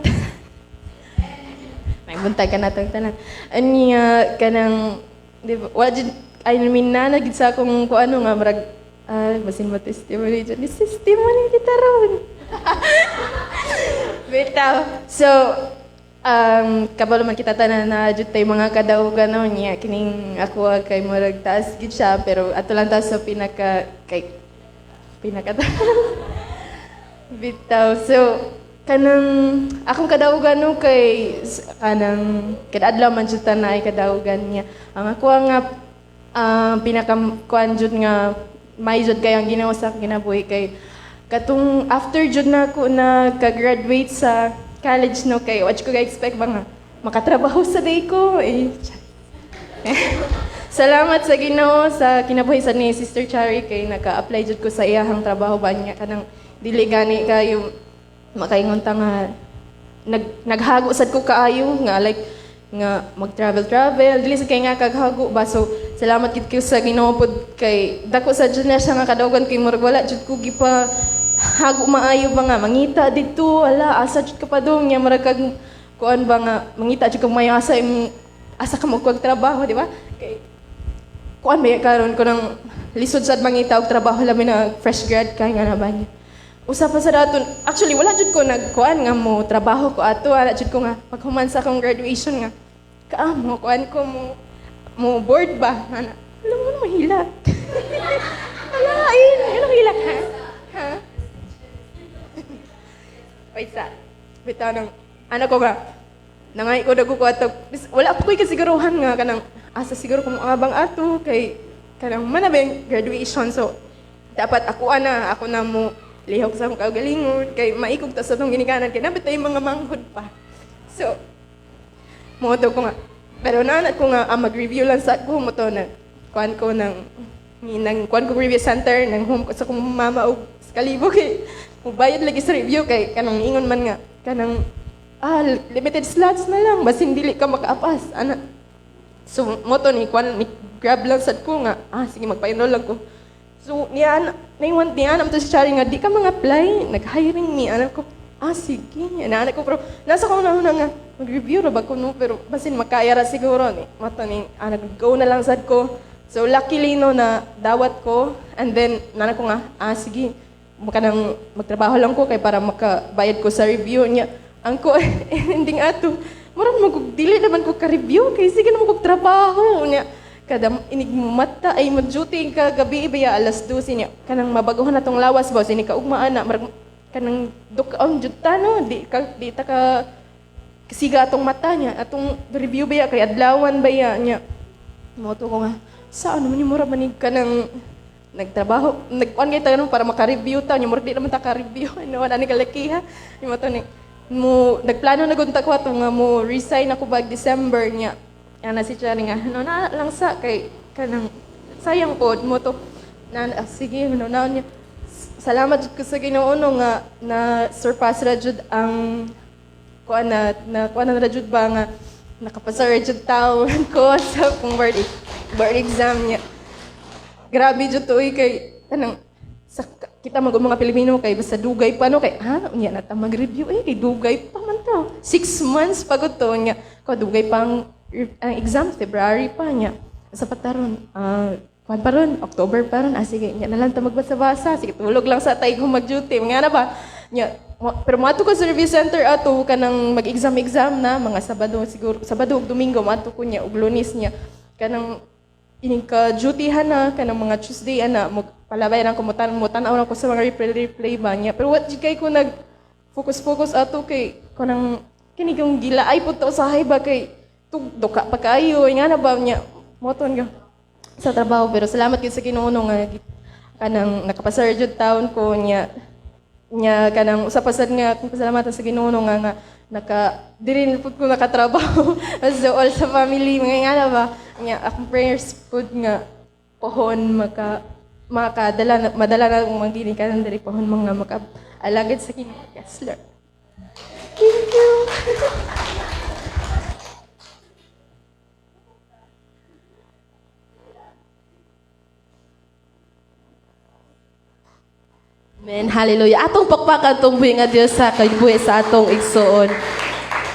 Maayong buntag ka natong tanan. Aniya kanang di ba, wa jud, I mean, na gid sa akong kuano nga murag basin mo testimony jud. Ni testimony kita ron. Bitaw. So kabalo man kita tanan na jud tay mga kadaugan no niya kining ako kay murag taas gid siya, pero ato lang ta sa pinaka kay pinaka bitaw. So kanang akong kadaugan no kay kanang kada adlaw man jud ta naay kadaugan niya. Ang ako nga pinaka kuan jud nga may jud kay ang Ginoo sa kinabuhi kay katong after jud na ako naka-graduate sa college no kay wa jud ko ga-expect ba nga makatrabaho sa day ko eh. Salamat sa Ginoo sa kinabuhi sa ni Sister Chari kay naka-apply jud ko sa iyahang trabaho ba niya kanang dili gani kayo makaingon ta nga naghago sad ko kaayo nga like nga mag-travel travel dili sad kay nga kaghago ba. So salamat gid kayo sa Ginoo pod kay dako sa jud na siya nga kadaugan kay murag wala jud ko gipa hago maayo ba nga mangita didto ala asa jud ka padung nya murag kag kuan ba nga mangita jud ka maayo asa imong asa ka magkuwag trabaho, di ba? Kay kuan ba karon ko nang lisod sad mangita og trabaho labi na fresh grad kay nga na ba niya. Usa pa sa daton, actually wala jud ko nagkuan nga mo trabaho ko ato, wala jud ko nga paghuman sa akong graduation nga ka mo kuan ko mo board ba ana. Alam mo na mahilak. Ala, ayun, ano hilak ha? Ha? Wait sa. Bitaw nang ano ko nga nangay ko dago ko ato. Wala pa ko'y kasiguruhan nga kanang asa siguro kung abang ato kay kanang manabeng graduation, so dapat ako ana ako na mo lihok sa akong kaugalingon kay maikog ta sa tong ginikanan kay nabit tay mga manghod pa. So mo to ko nga pero naanad ko nga mag-review lang sa ko mo to na kuan ko nang nang kuan ko review center nang home ko sa akong mama og kalibo kay mubayad lagi sa review kay kanang ingon man nga kanang limited slots na lang basin dili ka makaapas ana. So mo to ni kuan ni grab lang sad ko nga sige magpa-enroll lang ko. So niya naingon niya nam to si Chari nga di ka mga apply nag-hiring ni ana ko sige ana ko pero nasa ko na nga mag-review ra ba ko no pero basin makaya ra siguro ni mo to ni go na lang sad ko. So luckily no na dawat ko and then nana ko nga sige makanang magtrabaho lang ko kay para makabayad ko sa review niya. Ang ko ending ato murag mag dili naman ko ka-review kay sige naman kog trabaho niya. Kada inig mata ay mag-duty ka gabi ba alas 12 niya kanang mabaguhan na tong lawas ba sini ka ugma ana murag kanang dukaon jud ta no di ka di ta ka siga atong mata niya atong review ba kay adlawan ba niya. Mo to ko nga sa ano man mura manig kanang nagtrabaho nagkuan kay tanon para maka-review ta niya murag di naman ta ka-review ano wala ni kalakiha ni mo to ni mo nagplano na gunta ko ato nga mo resign ako bag December niya. Ana si Chari nga no na lang sa kay kanang sayang pod mo to na sige no na niya. Salamat jud ko sa Ginoo no nga na surpass ra jud ang kuan na na kuan na jud ba nga nakapasar jud taon ko sa akong board exam niya. Grabe jud to, uy, kay kanang sa kita mag mga Pilipino kay basta dugay pa, no, kay unya na ta mag-review eh, kay dugay pa man to. 6 months pa gud to niya ko, dugay pa ang exam, February pa niya. Sa pataron, kuan pa ron, October pa ron, sige nya na lang ta magbasa-basa, sige, tulog lang sa tay kung mag-duty nga na ba niya. Pero moadto ko sa review center ato kanang mag-exam-exam na mga Sabado siguro, Sabado ug Domingo moadto ko niya ug Lunes niya, kanang ining ka duty na kanang mga Tuesday ana mo palabay lang ko, mutan-aw lang ko sa mga replay replay ba niya. Pero what jud kay ko nag focus focus ato kay kanang kini kong gilaay pud to usahay ba kay tug duka pa kaayo nga na ba niya moton ka sa trabaho. Pero salamat gyud sa Ginoo nga kanang nakapasar jud taon ko niya nya. Kanang usa pa sad nga akong pasalamatan sa Ginoo nga naka diri pud ko nakatrabaho as the all sa family mga nga na ba nya. Akong prayers pud nga pohon makadala na, madala na akong mga ginikanan diri pohon mga maka alagad sa Ginoo. Yes, Lord, thank you. Amen. Hallelujah. Atong pakpakan atong buhi nga Dios sa kinabuhi sa atong igsoon.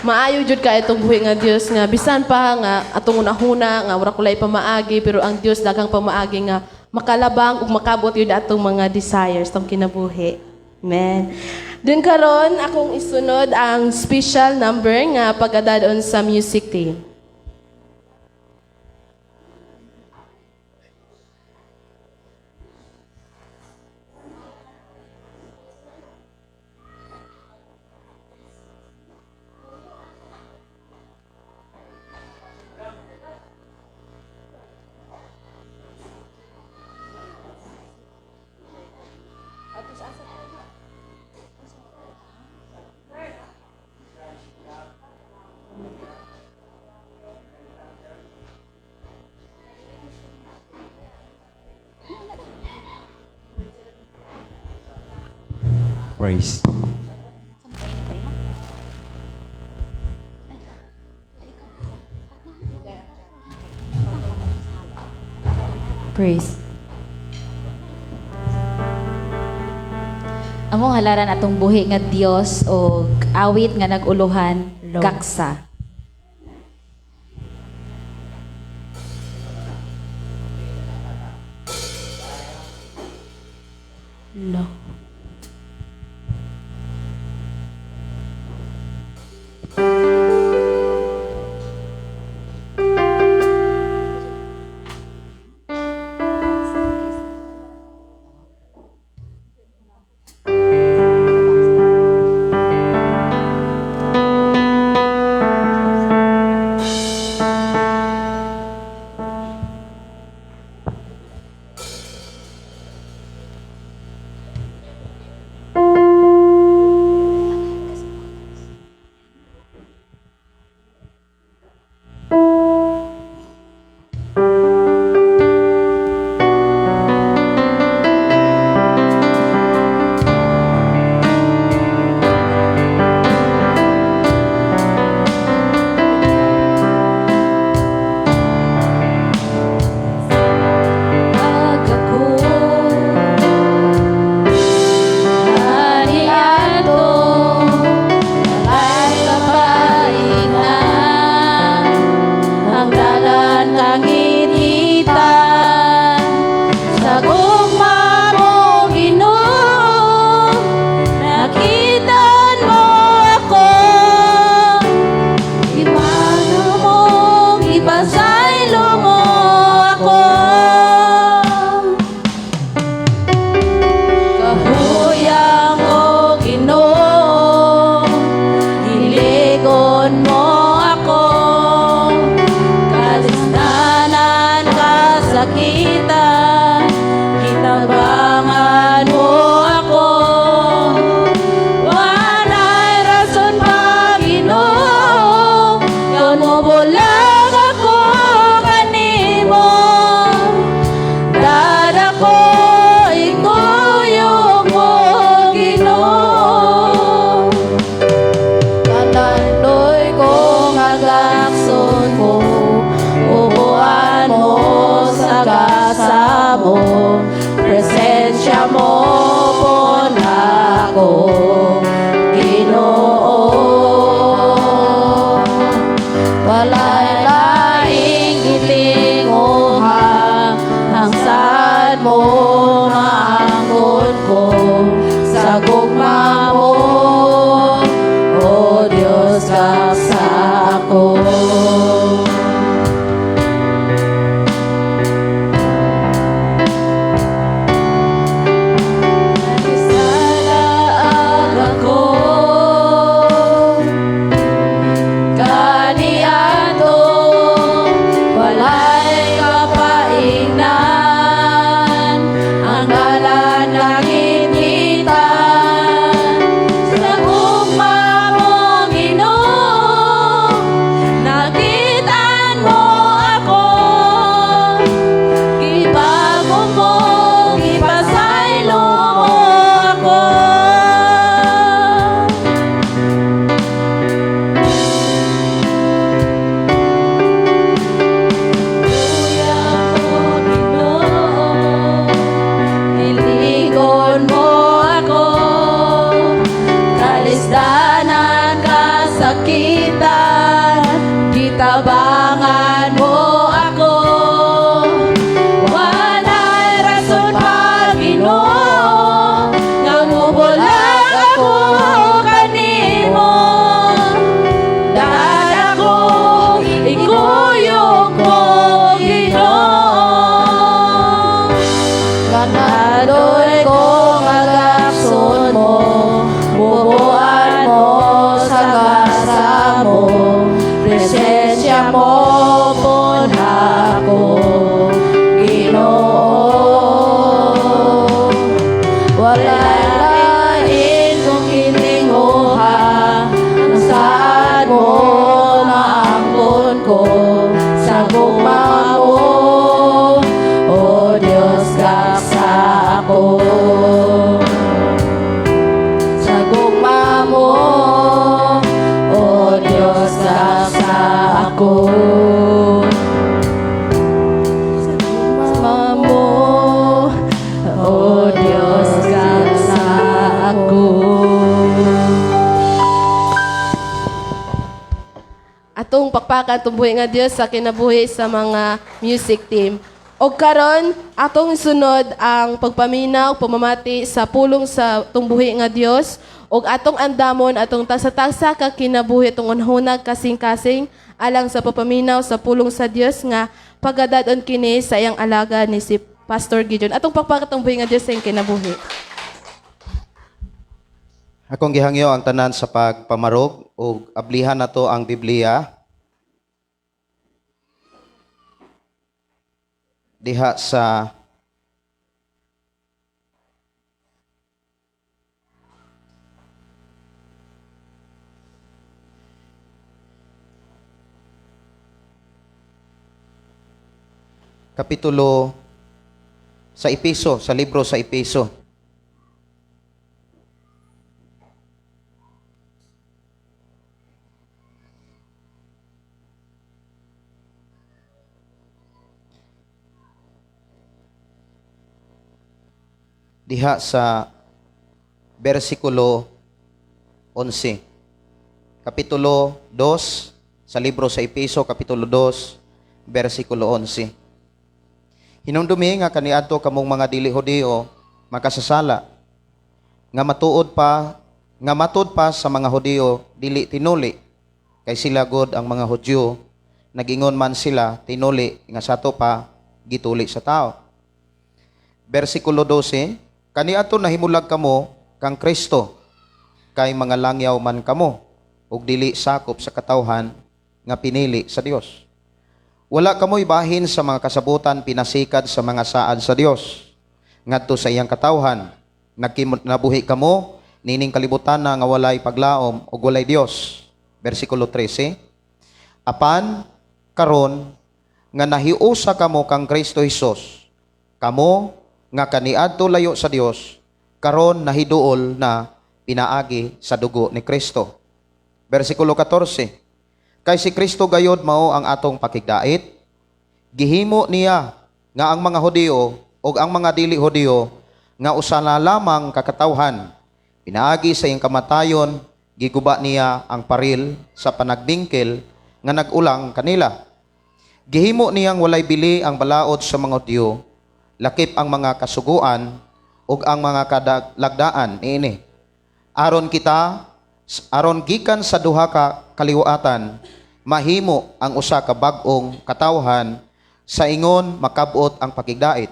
Maayo jud ka itong buhi nga Dios nga bisan pa nga atong unahuna nga wala kulay pamaagi, pero ang Dios daghang pamaagi nga makalabang ug makabot yun atong mga desires tong kinabuhi. Amen. Dun karon akong isunod ang special number nga pagkadadon sa music team. Praise. Praise. Among halaran atong buhi nga Dios og awit nga nag-uluhan, Lord. Gaksa. Low. ako. Nagisalaag ako kaniadto, walay kapaingnan, ang dalan nakitkitan sa gugma mo, Ginoo. Nakit-an mo ako, gibag-o mo, gipasaylo mo ako. Kuya ko, Ginoo, Diligon mo ako, kalisdanan, kasakitan, gitabangan mo ako. Walay rason pa, Ginoo, nga mubulag ako kanimo. Daan ako, ikuyog mo, Ginoo. Ganadoy ko nga gakson mo, bubuan mo sa gasa mo, presensya mo punha ako, Ginoo. Walay lain kong hilinguha, ang saad mo maangkon ko, sa gugma mo, O Diyos, gaksa ako. Sa gugma mo, O Diyos, gaksa ako. Sa gugma mo, O Diyos, gaksa ako. Atong pakpakan atong buhi nga Dios sa kinabuhi sa mga music team. Og karon atong sunod ang pagpaminaw, pamamati sa pulong sa atong buhi nga Dios og atong andamon atong tagsa-tagsa ka kinabuhi, atong unhunag, kasing-kasing alang sa pagpaminaw sa pulong sa Dios nga pagadadon kini sa iyang alaga ni si Pastor Gideon. Atong pakpakan atong buhi nga Dios sa iyang kinabuhi. Akong gihangyo ang tanan sa pagpamarog ug ablihan nato ang Biblia diha sa kapitulo sa Epeso, sa libro sa Epeso. Diha sa versikulo 11. Kapitulo 2 sa libro sa Epeso, kapitulo 2, versikulo 11. Hinumdumi nga kaniadto kamong mga dili Hudiyo makasasala, nga matud pa sa mga Hudiyo dili tinuli, kay sila god ang mga Hudyo, nagingon man sila tinuli nga sato pa gituli sa tao. Versikulo 12, kaniadto nahimulag kamo kang Kristo, kay mga langyaw man kamo ug dili sakop sa katawhan nga pinili sa Dios. Wala kamoy bahin sa mga kasabutan pinasikad sa mga saad sa Dios ngadto sa iyang katawhan. Nabuhi kamo nining kalibutan na nga walay paglaom ug walay Dios. Versikulo 13. Apan karon nga nahiusa kamo kang Kristo Hesus, kamo nga kaniadto layo sa Dios, karon nahiduol na pinaagi sa dugo ni Kristo. Versikulo 14. Kay si Kristo gayod mao ang atong pakigdait. Gihimo niya nga ang mga Hudiyo ug ang mga dili Hudiyo nga usa na lamang ka katawhan. Pinaagi sa iyang kamatayon, giguba niya ang paril sa panagbingkil nga nag-ulang kanila. Gihimo niyang walay bili ang balaod sa mga Hudiyo, lakip ang mga kasuguan ug ang mga kadalagdaan niini. Aron kita Aron gikan sa duha ka kaliwatan mahimo ang usa ka bag-ong katawhan sa ingon makab-ot ang pakigdait.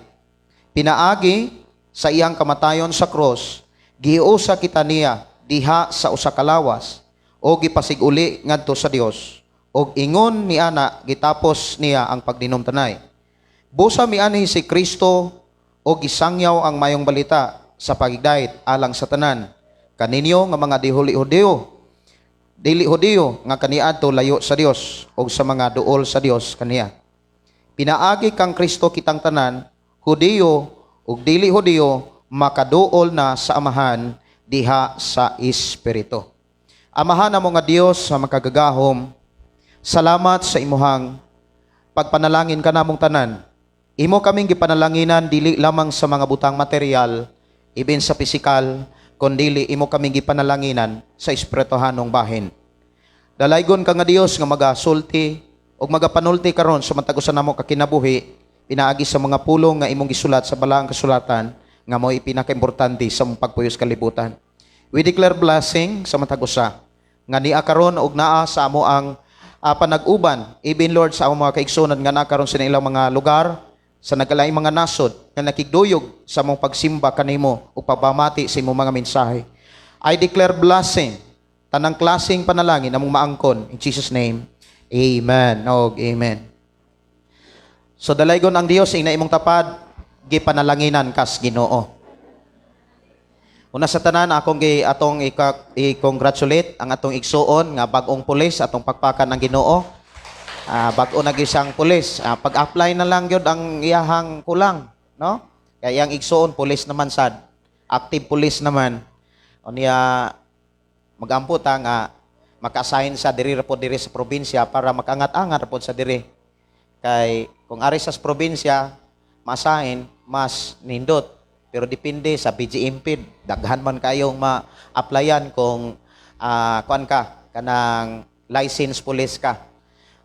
Pinaagi sa iyang kamatayon sa cross, giusa kita niya diha sa usa ka lawas o gipasiguli ngadto sa Dios. Og ingon ni ana, gitapos niya ang pagdinumtanay. Busa mianhi si Kristo o gisangyaw ang mayong balita sa pagigdait alang sa tanan kaninyo nga mga dihuli Hudiyo, dili Hudiyo nga kaniadto layo sa Dios, og sa mga duol sa Dios kaniya. Pinaagi kang Kristo kitang tanan, Hudiyo ug dili Hudiyo, makaduol na sa Amahan diha sa Espiritu. Amahan namo nga Dios sa makagagahom, salamat sa imuhang pagpanalangin kanamong tanan. Imo kaming gipanalanginan dili lamang sa mga butang material, ibin sa pisikal, kundili imo kaming gipanalanginan sa espirituhanong bahin. Dalaygon ka nga Dios nga magasulti ug magapanulti karon sa matag usa namo ka kinabuhi pinaagi sa mga pulong nga imong gisulat sa balaang kasulatan nga mao'y pinakaimportante sa mong pagpuyos kalibutan. We declare blessing sa matag usa nga niya karon og naa sa amo ang panag-uban, even, Lord, sa among mga kaigsuonan nga naa karon sa ilang mga lugar sa nagkalaing mga nasod nga nakigduyog sa among pagsimba kanimo ug pagpamati sa imong mga mensahe. I declare blessing, tanang klaseng panalangin among maangkon in Jesus' name. Amen. Og amen. So dalaygon ang Dios ina imong tapad, gipanalanginan kas Ginoo. Una sa tanan, akong gi atong i-congratulate ang atong igsuon nga bag-ong pulis, atong pakpakan ang Ginoo. Bag-o na gyud siyang pulis. Pag-apply na lang gyud ang iyahang kulang, no? Kaya iyang igsuon pulis naman sad. Active pulis naman. O niya magampo ta nga maka-assign sa diri ra pod diri sa probinsya para makangat-angat ra pod sa diri. Kay kung ari sa probinsya, ma-assign mas nindot. Pero depende sa BJMP, daghan man kayong ma-applyan kung kuan ka, kanang license police ka.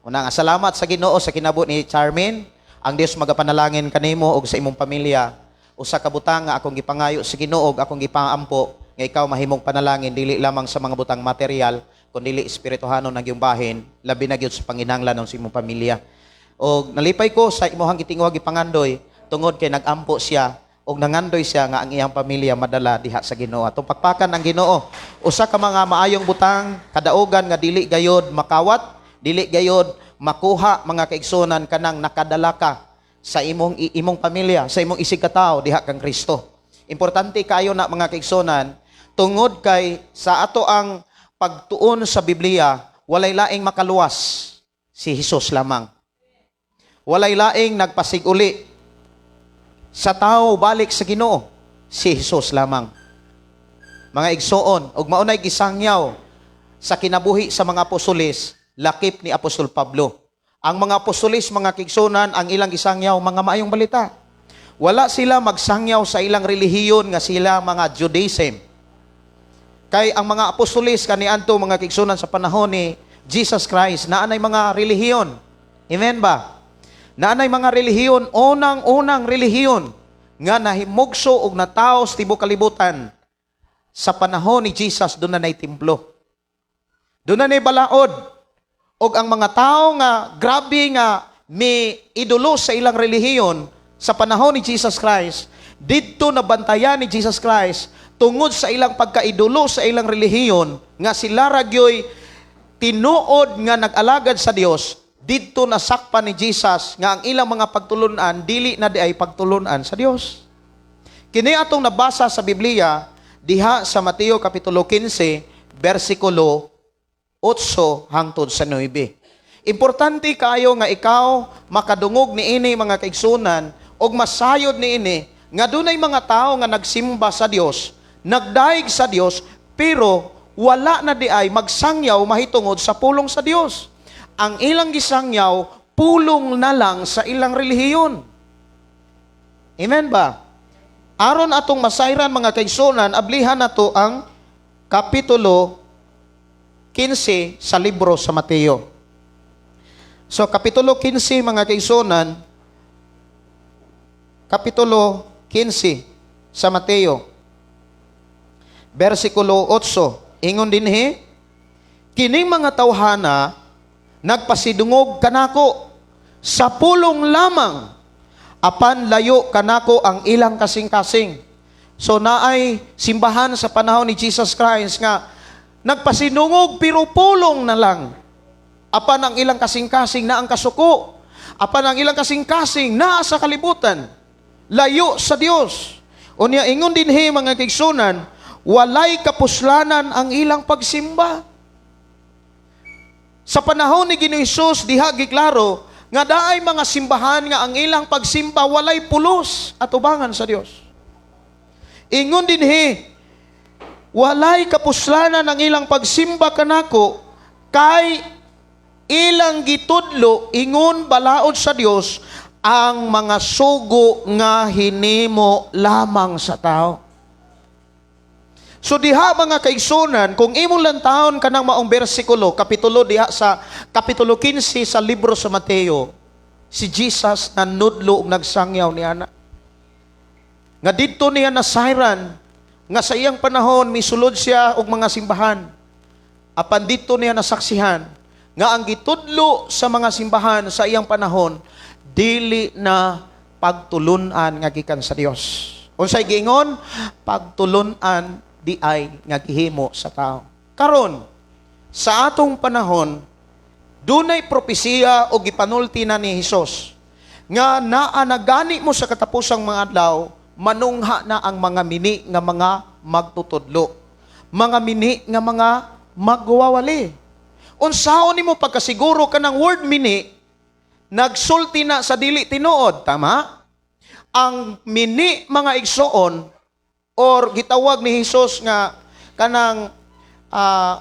Una nga, salamat sa Ginoo sa kinabot ni Charmin. Ang Dios magapanalangin kanimo ug sa imong pamilya. Usa ka butang nga akong gipangayo sa Ginoo ug akong gipaampo nga ikaw mahimong panalangin dili lamang sa mga butang material kundi espirituhanon ang iyong bahin, labi na gyud sa panginahanglan sa imong pamilya. Og nalipay ko sa imuhang gitinguha, gipangandoy, tungod kay nagampo siya og nangandoy siya nga ang iyang pamilya madala diha sa Ginoo. Atong pakpakan ang Ginoo. Usa ka mga maayong butang kadaugan nga dili gayod makawat, dili gayod makuha, mga kaigsunan, kanang nakadala ka sa imong pamilya, sa imong isig katawo diha kang Kristo. Importante kayo na, mga kaigsunan, tungod kay sa ato ang pagtuon sa Biblia, walay laing makaluwas, si Jesus lamang. Walay laing nagpasiguli sa tao balik sa Ginoo, si Jesus lamang. Mga igsoon, ug maunay gisangyaw sa kinabuhi sa mga apostoles, lakip ni Apostol Pablo. Ang mga apostoles, mga kaigsuonan, ang ilang gisangyaw, mga maayong balita. Wala sila magsangyaw sa ilang relihiyon nga sila mga Judaism. Kay ang mga apostoles kaniadto, mga kaigsuonan, sa panahon ni Jesus Christ, naanay mga relihiyon. Amen ba? Naanay mga relihiyon, unang-unang relihiyon nga nahimugso og natawo sa tibuok kalibutan sa panahon ni Jesus, doon na nay templo. Doon na nay balaod. Og ang mga tao nga grabe nga mi idolo sa ilang relihiyon sa panahon ni Jesus Christ, didto nabantayan ni Jesus Christ tungod sa ilang pagkaidolo sa ilang relihiyon nga sila ra gyoy tinuod nga nag-alagad sa Dios. Didto nasakpan ni Jesus nga ang ilang mga pagtulunan dili na diay pagtulunan sa Dios. Kini atong nabasa sa Biblia diha sa Mateo kapitulo 15 bersikulo 8 hangtod sa 9. Importante kayo nga ikaw makadungog niini, mga kaigsunan, og masayod niini nga dunay mga tao nga nagsimba sa Dios, nagdaig sa Dios, pero wala na di ay magsangyaw mahitungod sa pulong sa Dios. Ang ilang gisangyaw, pulong na lang sa ilang relihiyon. Amen ba? Aron atong masayran, mga kaigsunan, ablihan nato ang kapitulo 15 sa libro sa Mateo. So kapitulo 15, mga kaigsunan, kapitulo 15 sa Mateo, versikulo 8, ingon dinhi, Kining mga tawhana nagpasidungog kanako sa pulong lamang, apan layo kanako ang ilang kasing-kasing. So naay simbahan sa panahon ni Jesus Christ nga nagpasidungog pero pulong na lang. Apan ang ilang kasing-kasing na ang kasuko. Apan ang ilang kasing-kasing naa sa kalibutan. Layo sa Dios. Unya ingon dinhi, mga kaigsunan, walay kapuslanan ang ilang pagsimba. Sa panahon ni Ginoong Hesus, diha giklaro nga naay mga simbahan nga ang ilang pagsimba walay pulos atubangan sa Dios. Ingon dinhi, walay kapuslanan ang ilang pagsimba kanako kay ilang gitudlo ingon balaod sa Dios ang mga sugo nga hinimo lamang sa tao. So diha, mga kaigsunan, kung imong lantawon kanang maong bersikulo, kapitulo diha sa kapitulo 15 sa libro sa Mateo, si Jesus nanudlo og nagsangyaw ni ana. Nga didto niya nasayran nga sa iyang panahon misulod siya og mga simbahan. Apan didto niya nasaksihan nga ang gitudlo sa mga simbahan sa iyang panahon dili na pagtulunan nga gikan sa Dios. Unsay giingon? Pagtulunan di ay nga gihimo sa tao. Karon, sa atong panahon, dunay propesiya o gipanulti na ni Hesus nga naa na gani mo sa katapusang mga adlaw, manungha na ang mga mini nga mga magtutudlo. Mga mini nga mga magwawali. Unsaon nimo pagkasiguro kanang word "mini", nagsulti na sa dili tinuod, tama? Ang mini, mga igsoon, or gitawag ni Jesus nga kanang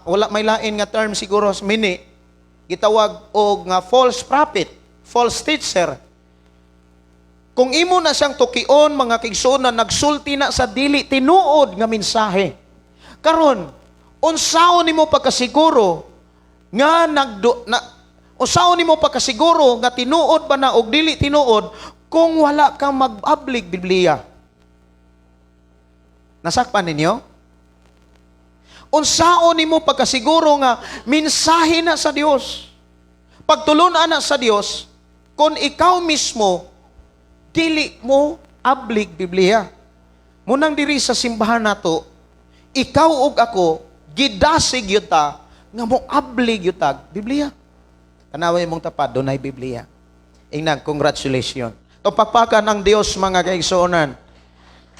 wala may lain nga term siguro sa mini, gitawag og nga false prophet, false teacher. Kung imo na siyang tukion, mga kaigsoon, na nagsulti na sa dili tinuod nga mensahe. Karon, unsaon nimo pagkasiguro nga nagdo na unsaon nimo pagkasiguro nga tinuod ba na og dili tinuod kung wala kang mag-ablig Biblia? Nasakpan ninyo? Unsaon nimo pagkasiguro nga mensahe na sa Dios, pagtulunan na sa Dios, kung ikaw mismo dili mo ablig Biblia? Munang diri sa simbahan nato, ikaw ug ako gidasig gyud ta nga mo ablig gyud tag Biblia. Tanaway mong tapad, dunay Biblia. Ingnan, congratulations. Tupakpakan ang Dios, mga kaigsuonan.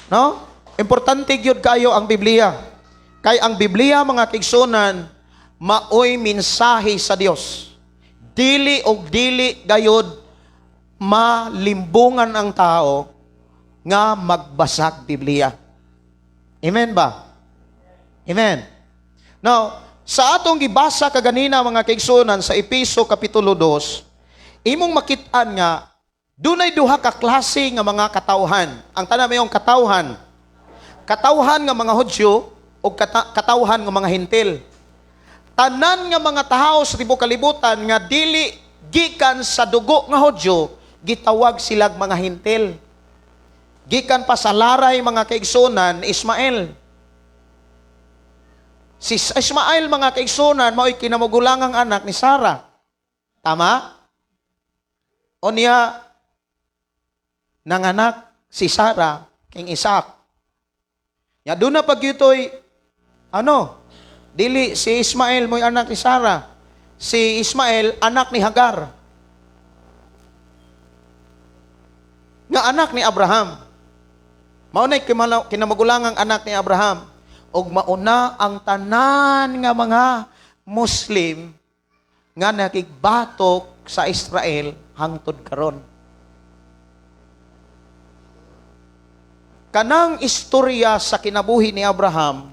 No? Importante gyud kayo ang Biblia. Kay ang Biblia, mga kaigsuonan, maoy mensahe sa Dios. Dili og dili gayod malimbungan ang tao nga magbasag Biblia. Amen ba? Amen. Now, sa atong gibasa kaganina, mga kaigsuonan, sa Epeso kapitulo 2, imong makit-an nga dunay duha ka klase nga mga katawhan. Ang tanan mayong katawhan. Katawhan nga mga Hudyo o katawhan nga mga Hentil. Tanan nga mga tawo sa tibuok kalibutan nga dili gikan sa dugo nga Hudyo, gitawag silag mga Hentil. Gikan pa sa laray, mga kaigsunan, Ismael. Si Ismael, mga kaigsunan, mao'y kinamugulangang anak ni Sarah. Tama? O niya, nanganak si Sarah king Isaac. Ya doon na pagyutoy, ano, dili si Ismael mo'y anak ni Sarah. Si Ismael, anak ni Hagar. Nga anak ni Abraham. Maunay kinamugulangang anak ni Abraham. Og mauna ang tanan nga mga Muslim nga nakigbatok sa Israel hangtod karon. Kanang istorya sa kinabuhi ni Abraham,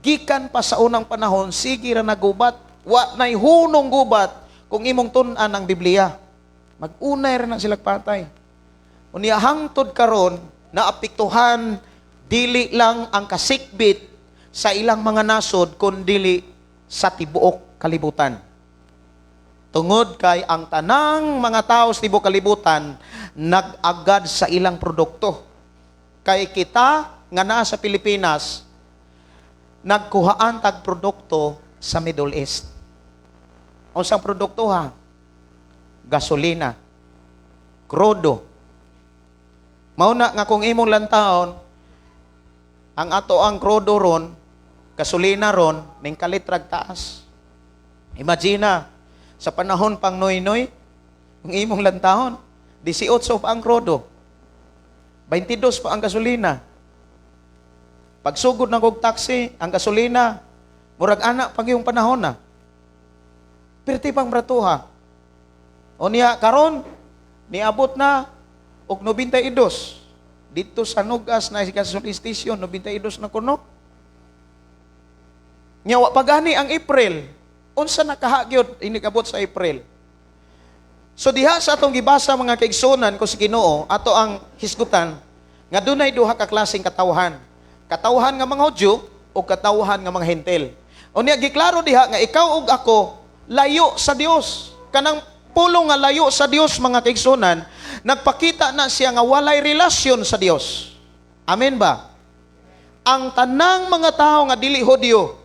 gikan pa sa unang panahon, sige ra nagubat, wa na'y hunong gubat kung imong tun-an ang Biblia. Mag-unay ra na sila patay. Unya hangtod karon, naapektuhan dili lang ang kasikbit sa ilang mga nasod, kundili sa tibuok kalibutan. Tungod kay ang tanang mga tao sa tibuok kalibutan nag-agad sa ilang produkto. Kay kita nga naa sa Pilipinas, nagkuhaan tag produkto Sa Middle East. Unsang produkto ha? Gasolina. Krudo. Mao na nga kung imong lantawon, ang ato ang krudo ron, gasolina ron, ning kalitrag taas. Imagine na, sa panahon pang Noy-Noy, kung imong lantawon, 18 pa ang krudo. 22 pa ang gasolina. Pagsugod ng kog taxi, ang gasolina, murag ana pag yung panahon na. Pirti pang bratuha. O niya, karon niabot na og 92. Dito sa Nugas na gasoline station, 92 na kuno. Nya wa pa gani ang April. Unsa nakahagyod inikabot sa April? So diha sa atong gibasa, mga kaigsunan ko sa Ginoo, ato ang hisgutan nga dunay duha ka klaseng katawhan. Katawhan nga mga Hudyo o katawhan nga mga Hentil. Unya giklaro diha nga ikaw ug ako layo sa Dios. Kanang pulong nga layo sa Dios, mga kaigsunan, nagpakita na siya nga walay relasyon sa Dios. Amen ba? Ang tanang mga tao nga dili Hudyo,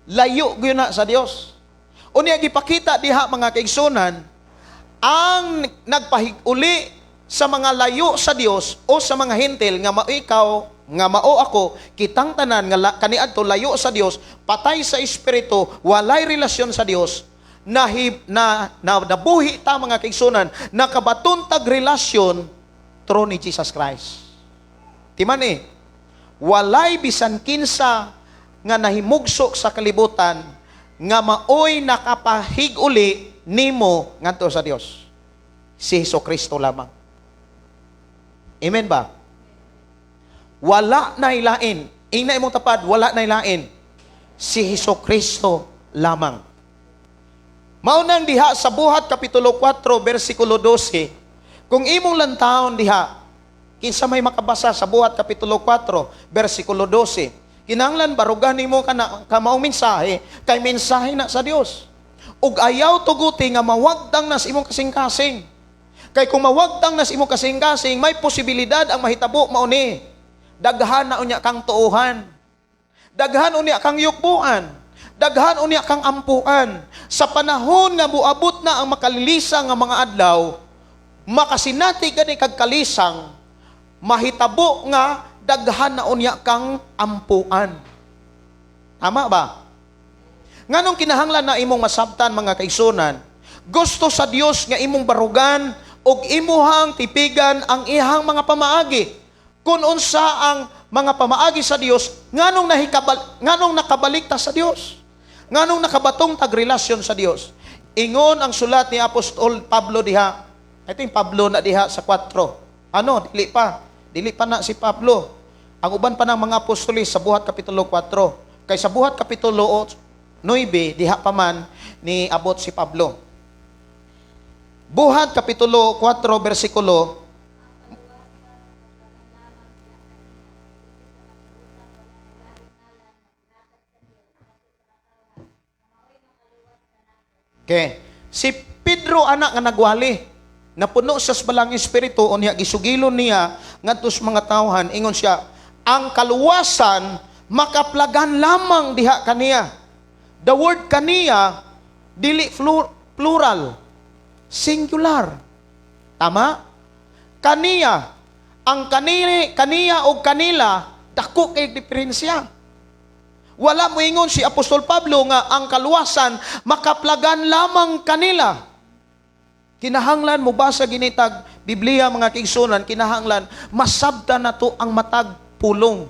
layo gyud na sa Dios. Unya gipakita diha, mga kaigsunan, ang nagpahiguli sa mga layo sa Dios o sa mga Hentil nga mao ikaw, nga mao ako, kitang tanan nga kaniadto layo sa Dios, patay sa espiritu, walay relasyon sa Dios, na nabuhi ta, mga kaigsunan, nakabaton tag relasyon through ni Jesus Christ. Timan eh, walay bisan kinsa nga nahimugsok sa kalibutan nga maoy nakapahiguli nimo ngadto sa Dios. Si Hesus Kristo lamang. Amen ba? Wala na ilain. Ingna imong tapad, wala na ilain. Si Hesus Kristo lamang. Mao nang diha sa Buhat Kapitulo 4 versikulo 12, kung imong lantawon diha, kinsa may makabasa sa Buhat Kapitulo 4 versikulo 12? Kinahanglan barugan nimo kana kamaong mensahe kay mensahe na sa Dios. Ug ayaw tuguti nga mawagtang nas imong kasing-kasing. Kay kung mawagtang nas imong kasing-kasing, may posibilidad ang mahitabo mao ni. Daghan na unya kang tuohan. Daghan unya kang yukbuan. Daghan unya kang ampuan. Sa panahon nga muabot na ang makalilisang nga mga adlaw, makasinati gani kag kalisang, mahitabo nga daghan na unya kang ampuan. Tama ba? Nganong kinahanglan na imong masabtan, mga kaigsunan, gusto sa Dios nga imong barugan ug imuhang tipigan ang ihang mga pamaagi. Kung unsa ang mga pamaagi sa Dios, nganong nakabalik ta sa Dios? Nganong nakabatong tag relasyon sa Dios? Ingon ang sulat ni Apostol Pablo diha. I think Pablo na diha sa 4. Ano, dili pa. Dili pa na si Pablo. Ang uban pa ng mga apostolis sa Buhat Kapitulo 4. Kay sa Buhat Kapitulo 9, diha pa man ni abot si Pablo. Buhat Kapitulo 4, versikulo. Okay. Si Pedro anak nga nagwali, napuno siya sa Balang Espiritu, unya gisugilon niya ngadto sa mga tawhan, ingon siya, ang kaluwasan makaplagan lamang diha kaniya. The word kaniya dili plural, singular. Tama? Kaniya. Ang kaniya o kanila, dako kay diferensya. Wala mo ingon si Apostol Pablo nga ang kaluwasan makaplagan lamang kanila. Kinahanglan mo basa ginitag Biblia, mga kaigsunan, kinahanglan masabta na to ang matag pulong.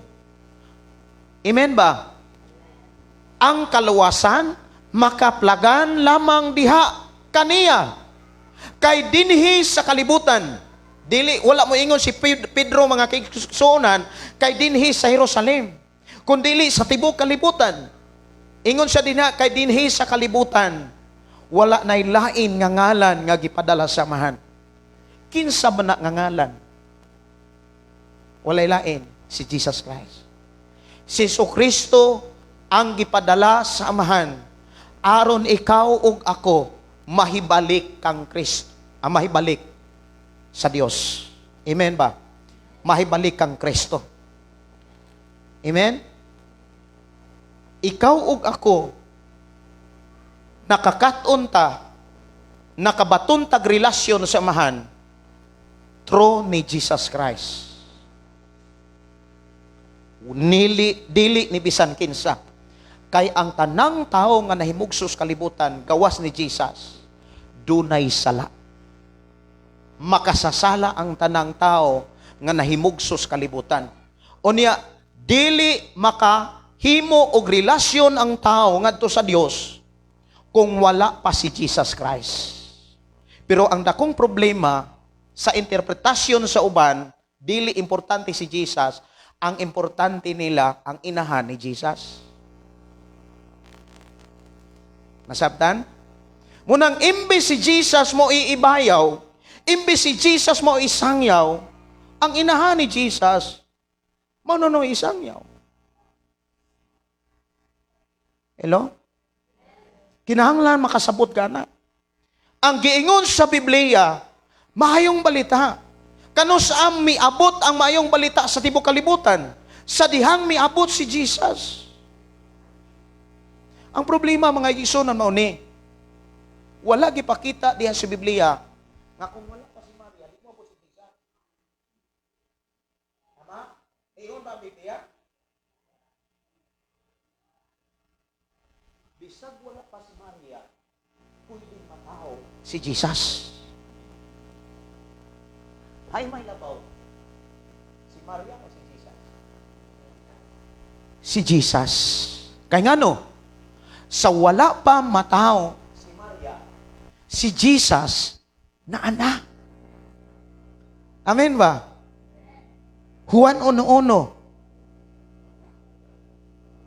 Amen ba? Ang kaluwasan makaplagan lamang diha kaniya. Kay dinhi sa kalibutan, dili, wala mo ingon si Pedro, mga kaigsunan, kay dinhi sa Jerusalem, kun dili sa tibok kalibutan. Ingon siya dinha, kay dinhi sa kalibutan, wala nay lain nga ngalan nga gipadala sa Amahan. Kinsa man na nga ngalan? Walay lain, si Jesus Christ. Si Jesucristo ang gipadala sa Amahan aron ikaw ug ako mahibalik kang Kristo, ang mahibalik sa Dios. Amen ba? Mahibalik kang Kristo. Amen? Ikaw ug ako Nakakaton ta, nakabaton tag relasyon sa Amahan through ni Jesus Christ. Nili, dili ni bisan kinsa. Kay ang tanang tao nga nahimugso sa kalibutan gawas ni Jesus, dunay sala. Makasasala ang tanang tao nga nahimugso sa kalibutan. Unya, dili makahimo og relasyon ang tao ngadto sa Dios kung wala pa si Jesus Christ. Pero ang dakong problema sa interpretasyon sa uban, dili importante si Jesus, ang importante nila ang inahan ni Jesus. Nasabtan? Munang imbes si Jesus mo iibayaw, imbes si Jesus mo isangyaw, ang inahan ni Jesus, mao no isangyaw. Hello? Kinahanglan makasabot ka na. Ang giingon sa Biblia, maayong balita. Kanus-a miabot ang maayong balita sa tibok kalibutan? Sa dihang miabot si Jesus. Ang problema, mga igsuonan, mao ni, wala gipakita diha sa Biblia nga kung wala pa si Maria, di moabot si Jesus. Tama? Ingon ba ang Biblia? Bisag wala pa si Maria, pwede matao si Jesus. Ay, may labaw. Si Maria o si Jesus? Si Jesus. Kay ngano? Sa wala pa matao si Maria, si Jesus na anak. Amen ba? Juan 1:1.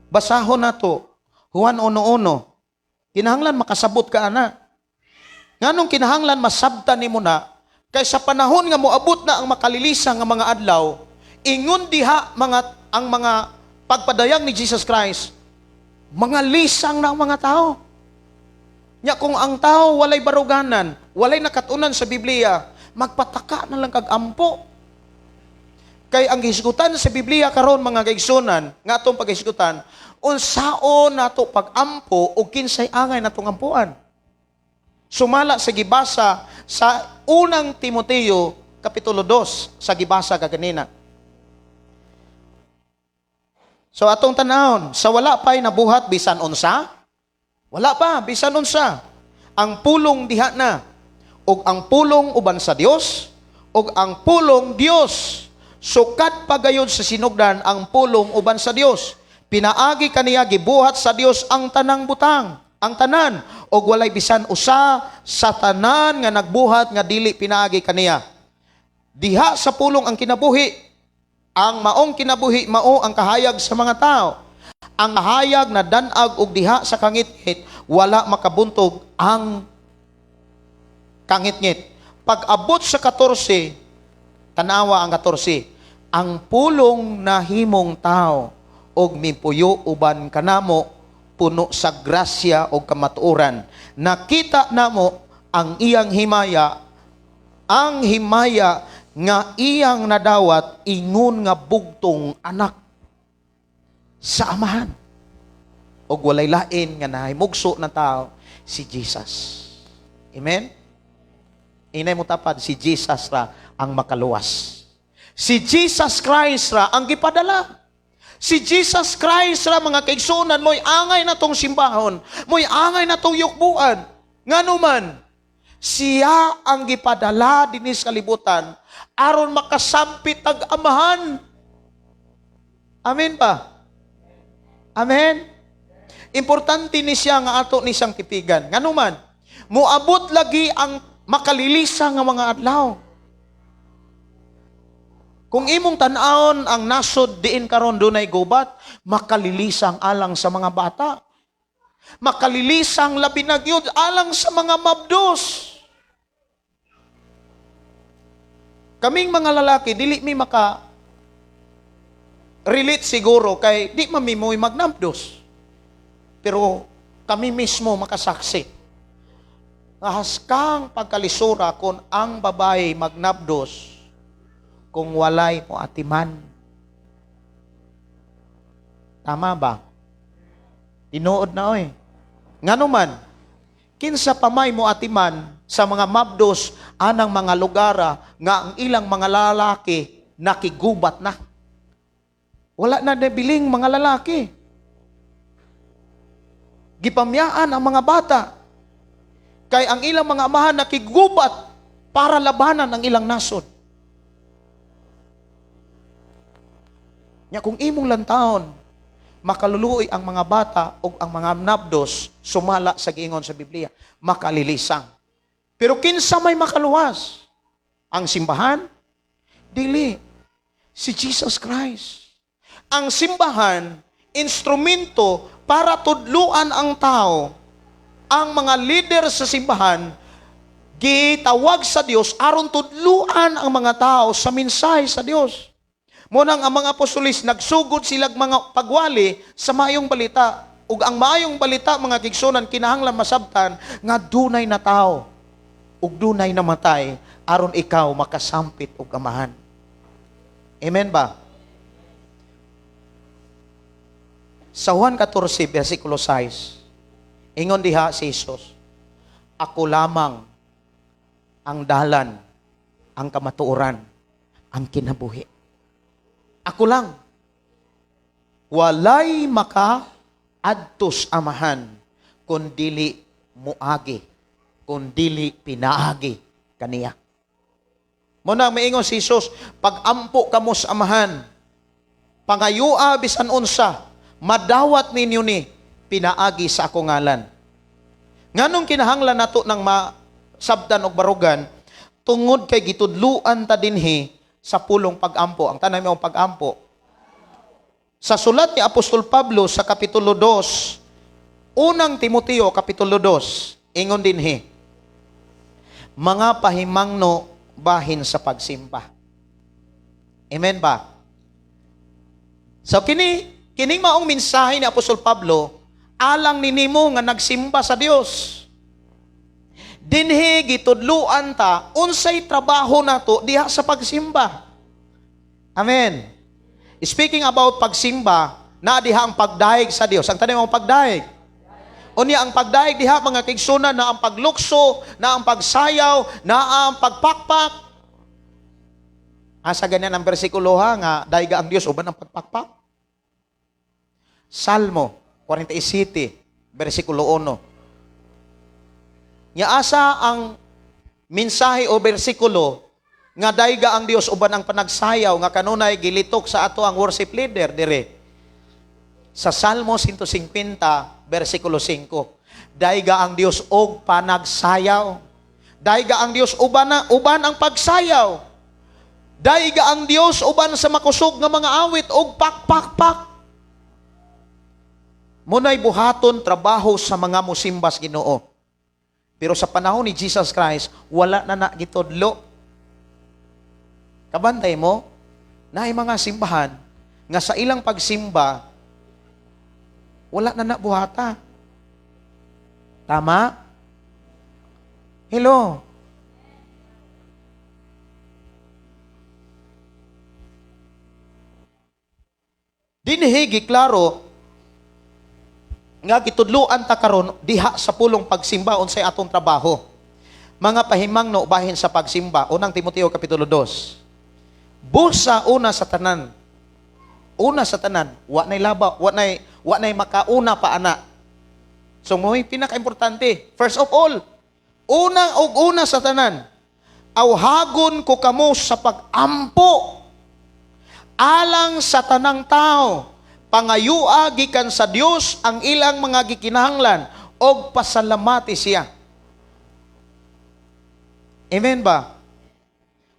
Basahon na to. Juan 1:1. Kinahanglan makasabot ka ana. Nganong kinahanglan masabtan nimo na kay sa panahon nga moabot na ang makalilisang nga mga adlaw, ingon diha ang mga pagpadayag ni Jesus Christ, mga lisang na ang mga tao. Nya kung ang tao walay baruganan, walay nakatunan sa Biblia, magpataka na lang kag ampo. Kay ang gihisgutan sa Biblia karon, mga kaigsunan, nga atong paghisgutan, unsaon nato pag-ampo o kinsay angay natong ampuan. Sumala sa gibasa sa Unang Timoteo kapitulo 2 sa gibasa kaganina. So atong tanawon, sa wala pa'y nabuhat bisan unsa? Wala pa bisan unsa. Ang pulong diha na, ug ang pulong uban sa Dios, ug ang pulong Dios. Sukad pagayod sa sinugdan ang pulong uban sa Dios. Pinaagi kaniya gibuhat sa Dios ang tanang butang, ang tanan, og walay bisan usa sa tanan nga nagbuhat nga dili pinaagi kaniya. Diha sa pulong ang kinabuhi. Ang maong kinabuhi mao ang kahayag sa mga tao. Ang kahayag na danag og diha sa kangitngit, wala makabuntog ang kangitngit. Pag-abot sa 14, tanawa ang 14, ang pulong nahimong tao og mipuyo uban kanamo, puno sa grasya og kamatuoran. Nakita namo ang iyang himaya, ang himaya nga iyang nadawat ingon nga bugtong anak sa Amahan. Og walay lain nga nahimugso na tao, si Jesus. Amen? Inay mo tapad, si Jesus ra ang makaluwas. Si Jesus Christ ra ang gipadala. Si Jesus Christ ra, mga kaigsunan, mo'y angay na tong simbahon, mo'y angay na tong yukbuan. Ngano man, siya ang gipadala dinis kalibutan aron makasampit ag Amahan. Amen ba? Amen? Importante ni siya nga ato ni siyang tipigan. Ngano man, moabot lagi ang makalilisa nga mga adlaw. Kung imong tan-awon ang nasod diin karon dunay gubat, makalilisang alang sa mga bata. Makalilisang labi na gyud alang sa mga mabdos. Kaming mga lalaki, dili mi maka relate siguro kay di man mi mo'y magnabdos. Pero kami mismo makasaksi. Haskang pagkalisura kung ang babae magnabdos kung walay mo atiman. Tama ba? Tinuod na oy. Ngano man, Kinsa pa may mo atiman sa mga mabdos anang mga lugara nga ang ilang mga lalaki nakigubat na. Wala na nabiling mga lalaki. Gipamyaan ang mga bata. Kay ang ilang mga amahan nakigubat para labanan ang ilang nasod. Nya kung imong lantawon, makaluluoy ang mga bata o ang mga nabdos sumala sa giingon sa Biblia, makalilisang. Pero kinsa may makaluwas? Ang simbahan? Dili. Si Jesus Christ. Ang simbahan, instrumento para tudluan ang tao. Ang mga leader sa simbahan, gitawag sa Dios aron tudluan ang mga tao sa mensahe sa Dios. Munang ang mga apostolis nagsugod silag mga pagwali sa maayong balita. Ug ang maayong balita, mga kigsunan, kinahanglan masabtan nga dunay na tao ug dunay namatay aron ikaw makasampit og Amahan. Amen ba? Sa Juan 14, versikulo 6, ingon diha si Jesus, "Ako lamang ang dalan, ang kamatuoran, ang kinabuhi. Ako lang. Walay maka adtos Amahan kun dili muagi, kun dili pinaagi kaniya." Muna maingon si Jesus, "Pag-ampo kamo sa Amahan, pangayua bisan unsa, madawat ninyo ni pinaagi sa akong ngalan." Nganong kinahanglan nato ng masabtan og barugan? Tungod kay gitudluan ta dinhi sa pulong pag-ampo. Ang tanan mo, pag-ampo. Sa sulat ni Apostol Pablo sa Kapitulo 2, Unang Timoteo Kapitulo 2, ingon dinhi, mga pahimangno bahin sa pagsimba. Amen ba? So kining maong mensahe ni Apostol Pablo alang ninimo nga nagsimba sa Dios. Dinhi gitudluan ta unsay trabaho nato diha sa pagsimba. Amen. Speaking about pagsimba, na diha ang pagdayeg sa Dios. Ang tanim ang pagdayeg. Unya ang pagdayeg diha, mga kaigsunan, na ang paglukso, na ang pagsayaw, na ang pagpakpak. Asa ganyan ang bersikulo ha nga dayga ang Dios uban ang pagpakpak? Salmo 47 versikulo 1. Nya asa ang mensahe o bersikulo nga dayga ang Dios uban ang panagsayaw nga kanunay gilitok sa ato ang worship leader dire? Sa Salmo 150 versikulo 5. Dayga ang Dios og panagsayaw. Dayga ang Dios uban ang pagsayaw. Dayga ang Dios uban sa makusog nga mga awit og pakpakpak. Munay buhaton trabaho sa mga musimbas Ginoo. Pero sa panahon ni Jesus Christ, wala na na gitudlo. Kabantay mo, naay mga simbahan nga sa ilang pagsimba, wala na na buhata. Tama? Hello? Dinhi giklaro nga gitudloan ta karon diha sa pulong pagsimba unsay atong trabaho. Mga pahimangno bahin sa pagsimba, Unang Timoteo kapitulo 2. Busa una sa tanan. Una sa tanan, wa nay laba, wa nay makauna pa ana. So mo'y pinakaimportante. First of all, una og una sa tanan, awhagon ko kamo sa pag-ampo alang sa tanang tao. Pangayua gikan sa Dios ang ilang mga gikinahanglan og pasalamati siya. Amen ba?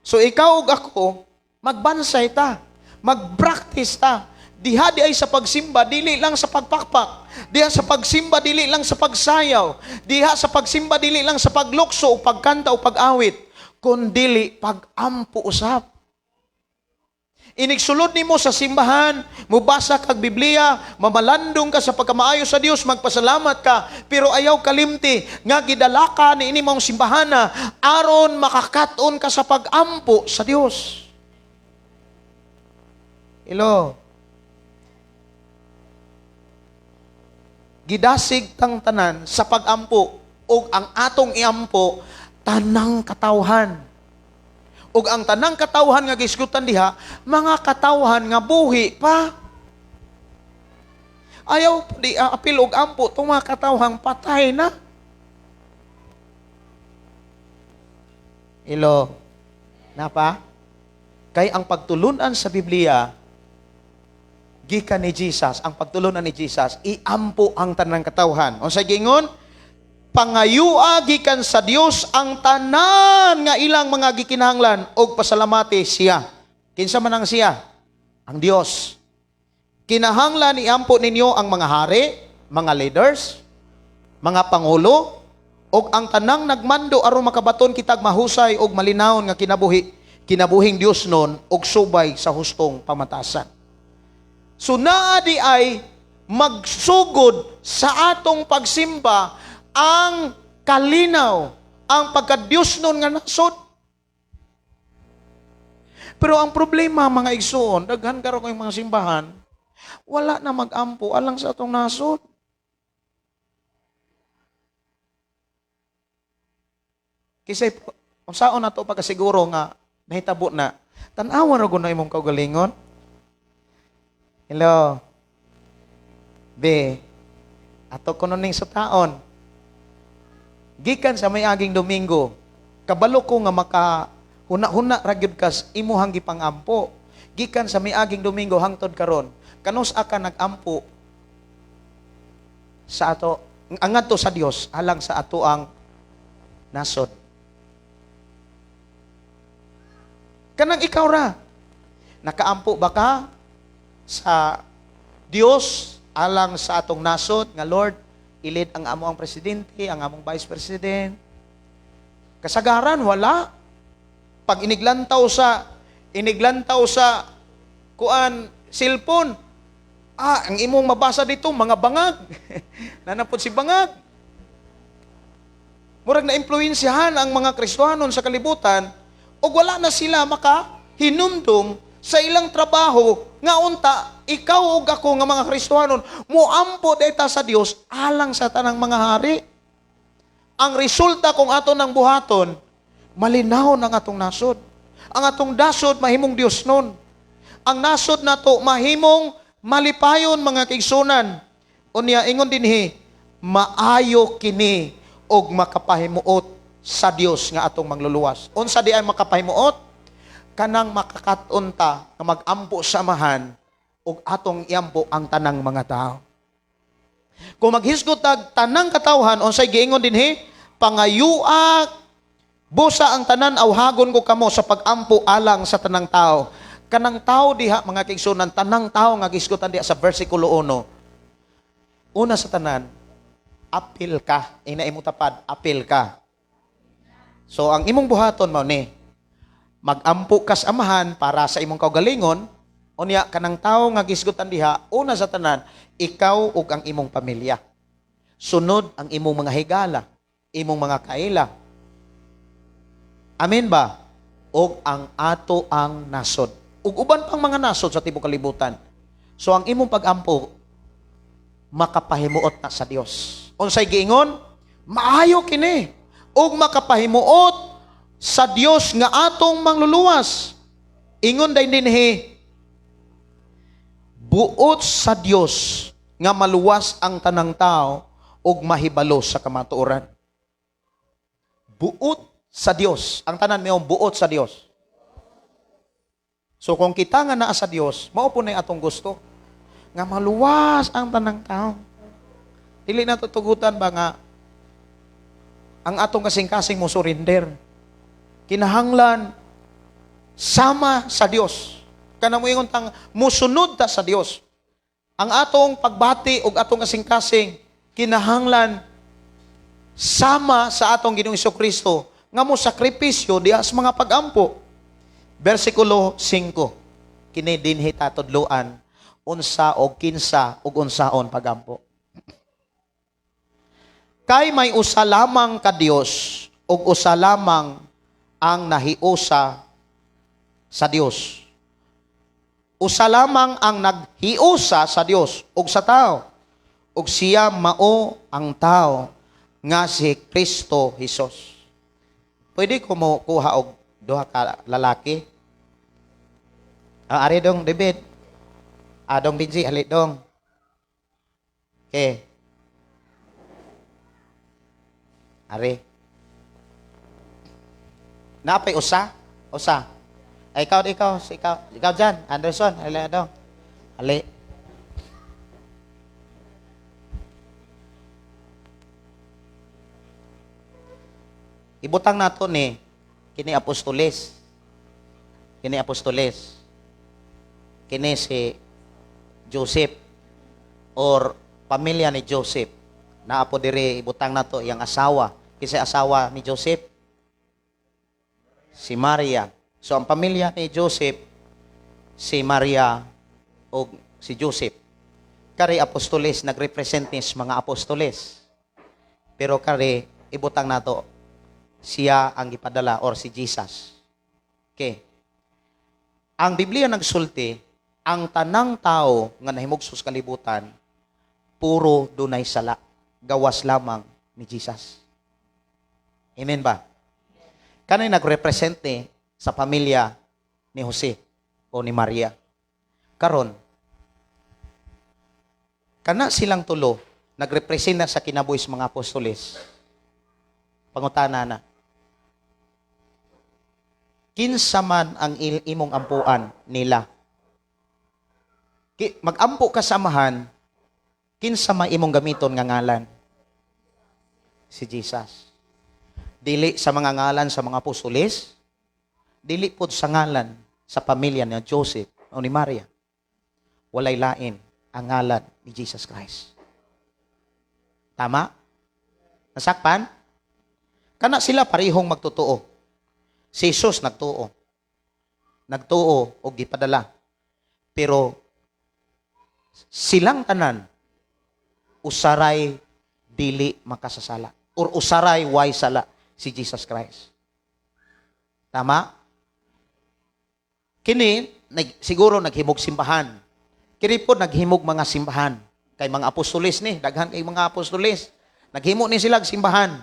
So ikaw ug ako, magbansay ta, magpractice ta. Diha di ay sa pagsimba, dili lang sa pagpakpak. Diha sa pagsimba, dili lang sa pagsayaw. Diha sa pagsimba, dili lang sa paglukso o pagkanta o pag-awit, kundili pag-ampo usab. Inigsulod nimo sa simbahan, mubasa kag Biblia, mamalandong ka sa pagkamaayo sa Dios, magpasalamat ka, pero ayaw kalimti nga gidala ka ni ini mong simbahana aron makakat-on ka sa pag-ampo sa Dios. Hello. Gidasig tang tanan sa pag-ampo. Ug ang atong iampo tanang katawhan. Ug ang tanang katawhan nga gisgutan diha, mga katawhan nga buhi pa. Ayaw di apil og ampo tong mga katawhang patay na. Ilo, napa? Kay ang pagtulunan sa Biblia, gikan ni Jesus, ang pagtulunan ni Jesus, iampo ang tanang katawhan. Unsay giingon? Pangayua gikan sa Dios ang tanan nga ilang mga gikinahanglan og pasalamati siya. Kinsa man ang siya? Ang Dios. Kinahanglan iampo ninyo ang mga hari, mga leaders, mga pangulo, og ang tanang nagmando aron makabaton kitag mahusay og malinawon nga kinabuhi, kinabuhing Dios nun og subay sa hustong pamatasan. So naa di ay magsugod sa atong pagsimba ang kalinaw, ang pagka-Diyos nun nga nasod. Pero ang problema mga igsoon, daghan karon kayong mga simbahan, wala na mag-ampo alang sa atong nasod. Kisay unsaon nato pagkasiguro nga nahitabo na, tan-awa ra gud na imong kaugalingon. Hello. Be, ato kuno ning sa taon. Gikan sa may aging Domingo, kabalo ko nga maka huna-huna ra gyud kas imuhang gipangampo. Gikan sa may aging Domingo hangtod karon, kanus ka nagampo sa ato ngadto sa Dios alang sa ato ang nasod. Kanang ikaw ra, nakaampo ba ka sa Dios alang sa atong nasod nga Lord, ilid ang amo ang presidente, ang among vice president? Kasagaran wala. Pag iniglantaw sa kuan cellphone, ang imong mabasa dito mga bangag. Nanapod si bangag. Murag na impluwensyahan ang mga Kristohanon sa kalibutan ug wala na sila makahinumdum sa ilang trabaho nga unta ikaw ug ako nga mga Kristohanon moampo dayta sa Dios alang sa tanang mga hari. Ang resulta kung ato ng buhaton, malinawon ang atong nasod. Ang atong nasod mahimong Dios nun. Ang nasod nato mahimong malipayon mga kaigsunan. Unya ingon dinhi, maayo kini og makapahimuot sa Dios nga atong mangluluwas. Unsa di ay makapahimuot? Kanang makakat-on ta nga magampo sa Amahan ug atong iampo ang tanang mga tao. Kung maghisgot tag tanang katawhan, unsay giingon dinhi? Pangayua busa ang tanan awhagon ko kamo sa pagampo alang sa tanang tao. Kanang tao diha mga kaigsunan, tanang tao nga gisgutan diha sa versikulo 1. Una sa tanan, apil ka. Ina imo tapad, apil ka. So ang imong buhaton mao ni magampo kas Amahan para sa imong kaugalingon. Unya kanang tao nga gisgutan diha, una sa tanan, ikaw ug ang imong pamilya. Sunod ang imong mga higala, imong mga kaila. Amen ba? Og ang ato ang nasod. Ug uban pang mga nasod sa tibuok kalibutan. So ang imong pagampo makapahimuot na sa Dios. Unsay giingon? Maayo kini ug makapahimuot sa Dios nga atong mangluluwas. Ingon day dinhi, buot sa Dios nga maluwas ang tanang tao ug mahibalo sa kamatuoran. Buot sa Dios. Ang tanan mayong buot sa Dios. So kung kita nga naa sa Dios, mao po na atong gusto nga maluwas ang tanang tao. Dili na tutugutan ba nga ang atong kasing-kasing mo surrender. Kinahanglan sama sa Dios. Kanang moingon tang musunod ta sa Dios. Ang atong pagbati ug atong kasing-kasing kinahanglan sama sa atong Ginoong Kristo nga mo sakripisyo diha sa mga pagampo. Bersikulo 5. Kini dinhi tatudloan unsa og kinsa ug unsaon pagampo. Kay may usa lamang ka Dios ug usa lamang ang nahiusa sa Dios. Usa lamang ang naghiusa sa Dios ug sa tao. Ug siya mao ang tao, Nga si Kristo Jesus. Pwede ko mo kuha og duha ka lalaki? Ah, ari dong David. Ah, dong Benji, hali dong. Okay. Ari. Napay usa? Usa. Ay, ikaw, ikaw, ikaw, ikaw dyan, Anderson, hali dong. Hali. Ibutang nato ni kini apostoles. Kini apostoles. Kini si Joseph or pamilya ni Joseph. Naa po diri ibutang nato iyang asawa. Kinsa asawa ni Joseph? Si Maria. So ang pamilya ni Joseph, si Maria o si Joseph. Kari apostoles nagrepresent ni mga apostoles. Pero kari ibutang nato siya ang gipadala or si Jesus. Okay. Ang Biblia nagsulti, ang tanang tao nga nahimugso sa kalibutan, puro dunay sala, gawas lamang ni Jesus. Amen ba? Kanay nagrepresent ni sa pamilya ni Jose o ni Maria. Karon, kana silang tulo, nagrepresent na sa kinabuhi sa mga apostoles. Pangutana na, kinsa man ang imong ampuan nila? Magampo ka sa amahan, kinsa man imong gamiton nga ngalan? Si Jesus. Dili sa mga ngalan sa mga apostoles, dili pod sa ngalan sa pamilya ni Joseph o ni Maria. Walay lain ang ngalan ni Jesus Christ. Tama? Nasakpan? Kana sila parehong magtotoo. Si Jesus nagtuo. Nagtuo og gipadala. Pero silang tanan usaray dili makasasala or usaray way sala, si Jesus Christ. Tama? Kini siguro naghimog simbahan. Kini po naghimog mga simbahan. Kay mga apostoles ni, daghan kay mga apostoles. Naghimo ni sila og simbahan.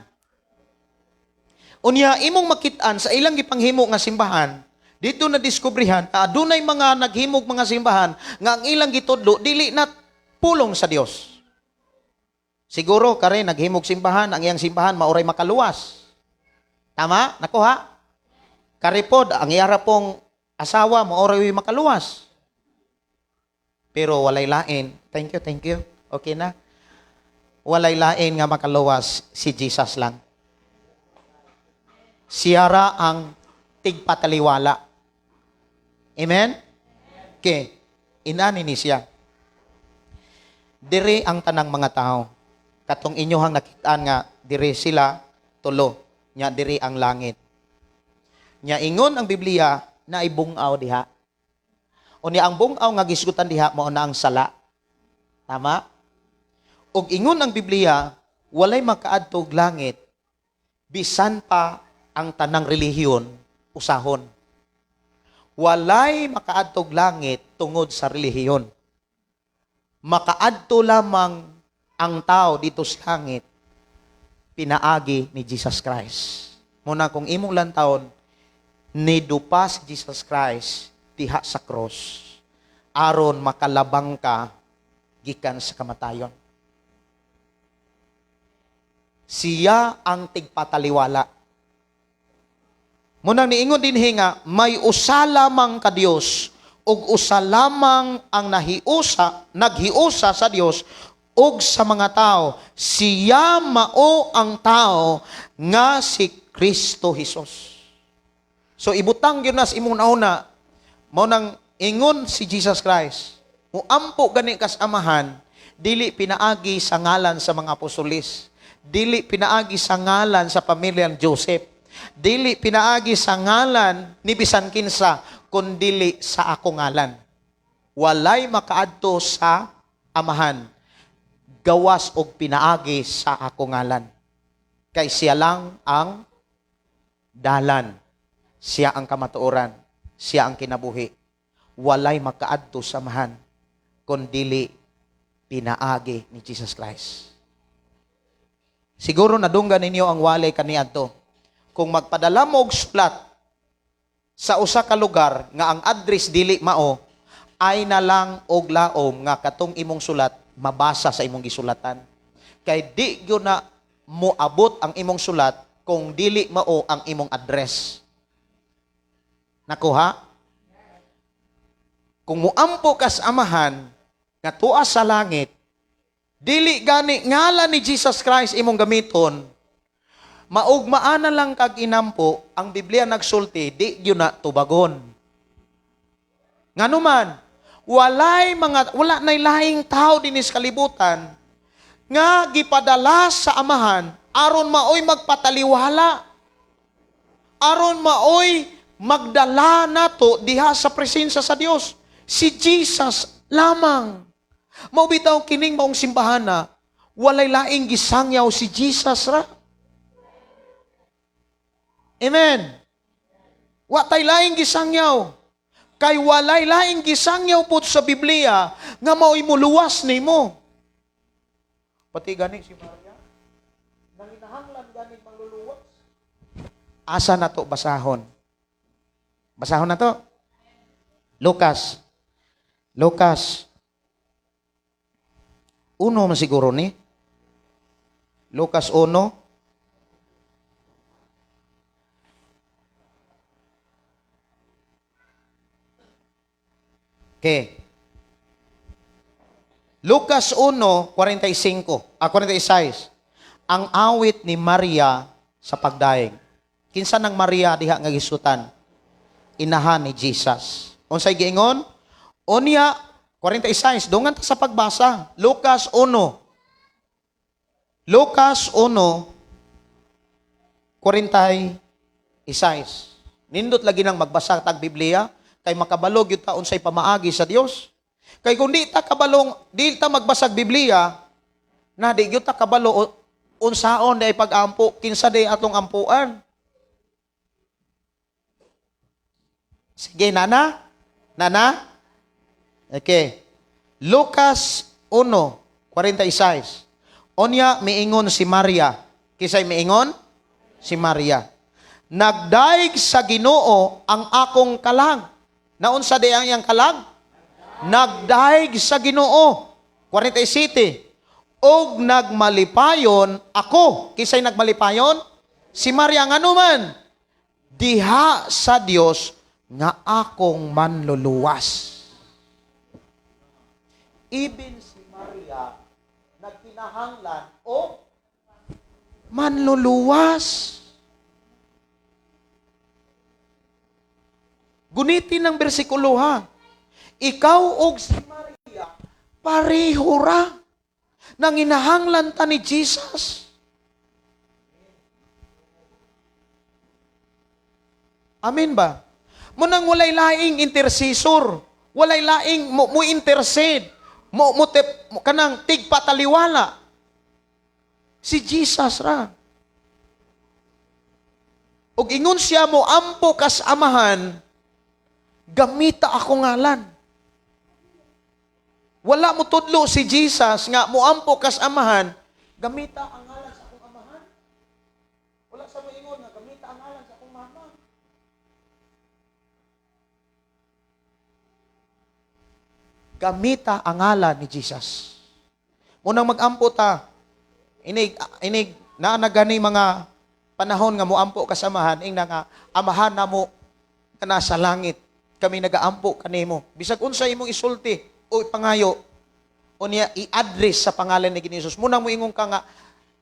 Unya imong makit-an sa ilang gipanghimo nga simbahan, dito na diskubrihan na adunay mga naghimog mga simbahan nga ang ilang gitudlo dili na pulong sa Dios. Siguro kare naghimog simbahan, ang iyang simbahan maoray makaluwas. Tama? Nakuha? Kare pod ang iyara pong asawa maoray makaluwas. Pero walay lain. Thank you, thank you. Okay na. Walay lain nga makaluwas, si Jesus lang. Siyara ang tigpataliwala. Amen? Okay. Inani ni siya. Dire ang tanang mga tao. Katong inyohang nakitaan nga dire sila tulo. Nya dire ang langit. Nya ingon ang Biblia na ibungaw diha. Unya ang bungaw nga gisgutan diha mao na ang sala. Tama? Og ingon ang Biblia, walay makaadtog langit bisan pa ang tanang relihiyon usahon. Walay makaadtog langit tungod sa relihiyon. Makaadto lamang ang tao dito sa langit pinaagi ni Jesus Christ. Muna kung imong lantawon, nidupa si Jesus Christ diha sa cross aron makalabang ka gikan sa kamatayon. Siya ang tigpataliwala. Munang niingon dinhi nga may usa lamang ka Dios ug usa lamang ang naghiusa sa Dios ug sa mga tao. Siya mao ang tao nga si Kristo Jesus. So ibutang gyud na sa imong nauna, mao nang ingon si Jesus Christ, muampo gani kas amahan, dili pinaagi sa ngalan sa mga apostoles, dili pinaagi sa ngalan sa pamilya ni Joseph, dili pinaagi sa ngalan ni bisan kinsa, kundili sa ako ngalan. Walay makaadto sa amahan gawas og pinaagi sa ako ngalan. Kay siya lang ang dalan, siya ang kamatuoran, siya ang kinabuhi. Walay makaadto sa amahan kundili pinaagi ni Jesus Christ. Siguro nadunggan ninyo ang wali kaniadto. Kung magpadala mo og sulat sa usa ka lugar nga ang address dili mao, ay na lang og laom nga katong imong sulat mabasa sa imong gisulatan. Kay di gyud na moabot ang imong sulat kung dili mao ang imong address. Nakuha? Kung muampo kas Amahan nga tuwa sa langit, dili gani ngalan ni Jesus Christ imong gamiton, maugmaan na lang kag inampo, ang Biblia nagsulti, di gyud na tubagon. Nganuman, wala nay laing tao dinis kalibutan nga gipadala sa Amahan aron maoy magpataliwala, aron maoy magdala nato diha sa presensya sa Dios. Si Jesus lamang. Mao bitaw kining maong simbahan na walay laing gisangyaw, si Jesus ra. Amen. Wa tay laing gisangyaw. Kay walay laing gisangyaw po sa Biblia nga mao'y muluwas nimo. Pati gani si Maria, nanginahanglan gani mangluluwas. Asa na to basahon? Basahon na to. Lucas. Lucas. 1 man siguro ni. Lucas 1. Okay. Lucas 1:45, 46. Ang awit ni Maria sa pagdaig. Kinsa nang Maria diha nga gisutan? Inahan ni Jesus. Unsay giingon? Unya, 46, dungan ta sa pagbasa. Lucas 1. Lucas 1, 46. Nindot lagi nang magbasa tag Biblia, kay makabalog yun ta unsay pamaagi sa Dios. Kay kung di ta kabalong, di ta magbasag Biblia, na di gyud ta kabalo unsaon di pag-ampo, kinsa di atong ampuan. Sige, nana? Nana? Okay. Lucas 1:46. Onya miingon si Maria. Kisay miingon? Si Maria. Nagdaig sa Ginoo ang akong kalag. Naunsa di ang iyang kalag? Nagdaig sa Ginoo. 47. Og nagmalipayon ako. Kisay nagmalipayon? Si Maria. Ngano man? Diha sa Dios nga akong manluluwas. Ibin si Maria nagkinahanglan o manluluwas. Gunitin ang bersikulo ha. Ikaw og si Maria pareho ra nanginahanglan ta ni Jesus. Amen ba? Munang walay laing intercessor, walay laing mo intercede, mo mo, tep, mo kanang tigpataliwala. Si Jesus ra. Og ingon siya mo ampo kas Amahan, gamita ako ngalan. Wala mo tudlo si Jesus nga moampo kas Amahan, gamita ang ngalan sa akong amahan. Wala sa moingon nga gamita ang ngalan sa akong mama. Gamita ang ngalan ni Jesus. Munang magampo ta, inig inig naa na gani mga panahon nga moampo kas Amahan, ingna nga Amahan namo nga nasa langit, kami nagaampo kanimo. Bisag unsa imong isulti o ipangayo, unya i-address sa pangalan ni Jesus. Munang moingon ka nga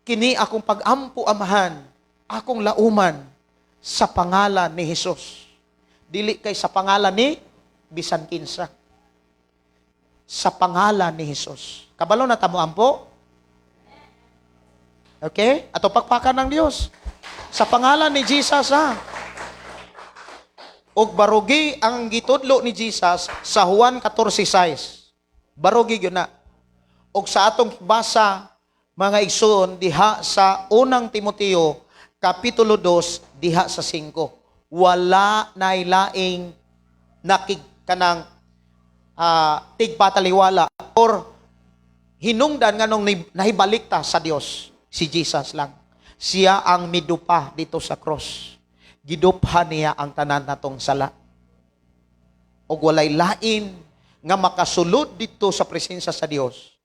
kini akong pag-ampo Amahan, akong lauman sa pangalan ni Jesus. Dili kay sa pangalan ni bisan kinsa. Sa pangalan ni Jesus. Kabalo na ta mo ampo? Okay? Ato pakpakan ng Dios. Sa pangalan ni Jesus ha. Og barugi ang gitudlo ni Jesus sa Juan 14:6. Barugi gyud na. Og sa atong basa mga igsoon diha sa unang Timoteo kapitulo 2 diha sa 5. Wala nay laing nakig kanang tigpataliwala or hinungdan nganong nahibalik ta sa Dios. Si Jesus lang. Siya ang midupa dito sa cross. Gidupha niya ang tanan natong sala. Og walay lain nga makasulod dito sa presensya sa Dios,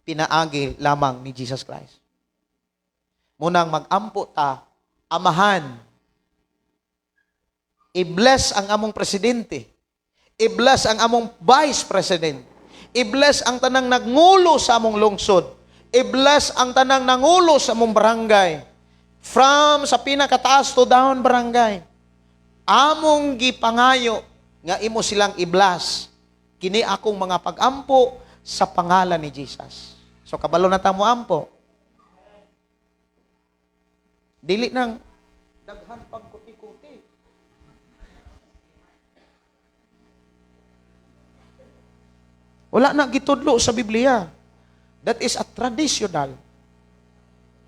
pinaagi lamang ni Jesus Christ. Munang magampo ta, Amahan, i-bless ang among presidente, i-bless ang among vice president, i-bless ang tanang nagngulo sa among lungsod, i-bless ang tanang nangulo sa among barangay, from sa pinakataas to down barangay. Among gipangayo nga imo silang i-bless. Kini akong mga pagampo sa pangalan ni Jesus. So kabalo na ta mo ampo. Dili nang daghan pang kuti-kuti. Wala na gitudlo sa Biblia. That is a traditional.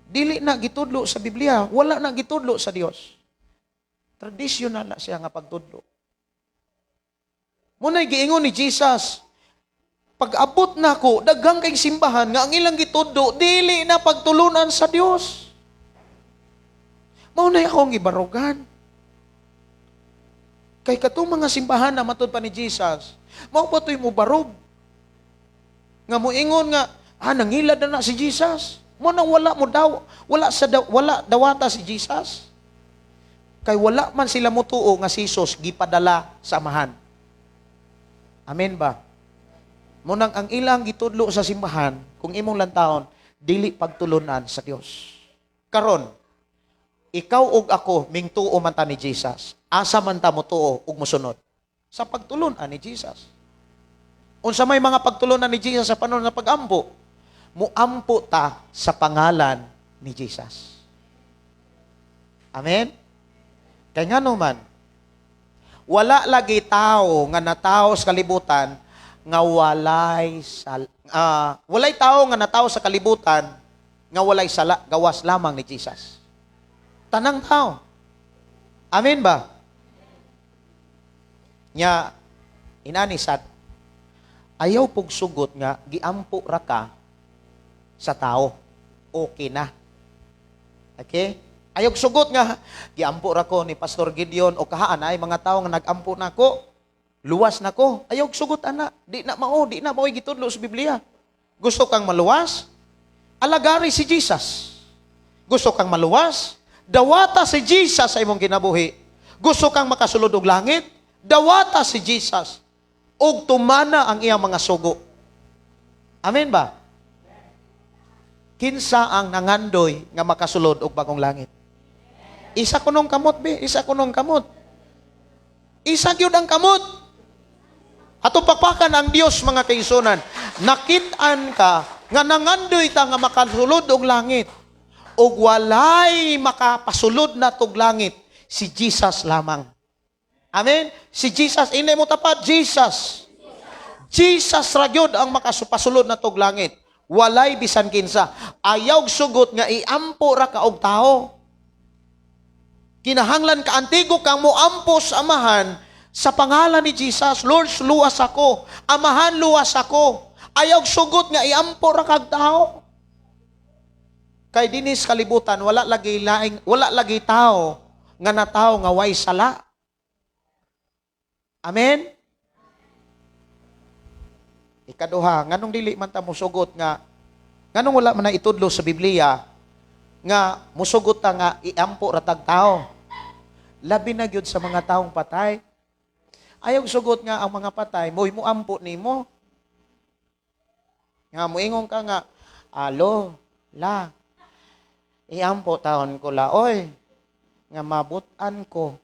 Dili na gitudlo sa Biblia. Wala na gitudlo sa Dios. Traditional na siya nga pagtudlo. Muna'y giingon ni Jesus, pag-abot nako, daghang kay simbahan nga ang ilang gitudlo, dili na pagtulunan sa Dios. Mao na'y akong gibarugan. Kay katong mga simbahan na matud pa ni Jesus, mao pa to'y mubarog. Nga moingon nga, nangilad na na si Jesus. Mo nang wala mo daw, wala sa daw, wala dawata si Jesus. Kay wala man sila motuo nga si Jesus gipadala sa Amahan. Amen ba? Munang ang ilang gitudlo sa simbahan, kung imong lantahon, dili pagtulunan sa Dios. Karon, ikaw ug ako mingtuo man ta ni Jesus. Asa man ta motuo ug mosunod? Sa pagtulunan ni Jesus. Unsa may mga pagtulunan ni Jesus sa panahon sa pag-ampo? Muampo ta sa pangalan ni Jesus. Amen? Kay ngano man, wala lagi tao nga natawo sa kalibutan nga walay walay tao nga natawo sa kalibutan nga walay sala, gawas lamang ni Jesus. Tanang tao. Amen ba? Nya inani sad, ayaw pugsugot nga giampo ra ka sa tao. Okay na. Okay? Ayaw sugot nga giampo ra ko ni Pastor Gideon o kahaan ay mga tao nga nagampo nako, luwas nako. Ayaw sugot ana, di na mao, di na mao'y gitudlo sa Biblia. Gusto kang maluwas? Alagari si Jesus. Gusto kang maluwas? Dawata si Jesus sa imong kinabuhi. Gusto kang makasulod og langit? Dawata si Jesus. Og tumana ang iyang mga sugo. Amen ba? Kinsa ang nangandoy nga makasulod og bagong langit? Isa kunong kamot, be. Isa kunong kamot. Isa gyud ang kamot. Atong pakpakan ang Dios, mga kaigsunan. Nakit-an ka nga nangandoy ta nga makasulod og langit. Og walay makapasulod na tog langit, si Jesus lamang. Amen? Si Jesus, inay mo tapat, Jesus. Jesus ra gyud ang makapasulod na tog langit. Walay bisan kinsa. Ayaw sugot nga iampo ra ka og tao. Kinahanglan ka antigo kang moampo sa Amahan sa pangalan ni Jesus. Lord, luwas ako. Amahan, luwas ako. Ayaw sugot nga iampo ra kag tao. Kay dinis kalibutan, wala lagi laing, wala lagi tao nga natawo nga way sala. Amen? Ikaduha, nganong dili man ta mosugot nga, nganong wala man na itudlo sa Biblia nga mosugot ta nga iampo ra tag tao. Labi na gyud sa mga taong patay. Ayaw sugot nga ang mga patay mo'y moampo nimo. Nga moingon ka nga, alo, la, iampo taon ko la, oy, nga mabutan ko,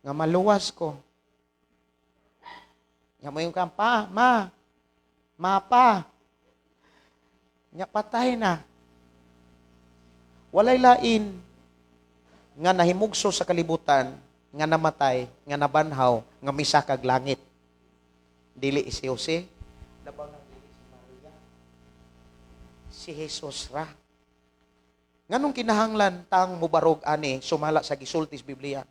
nga maluwas ko. Nga moingon ka, pa, ma, mapa, nga patay na. Walay lain nga nahimugso sa kalibutan, nga namatay, nga nabanhaw, nga misakag langit. Dili si Jose, labaw nang dili si Maria. Si Jesus ra. Nganong kinahanglan tang mubarog ani sumala sa gisulti sa Biblia?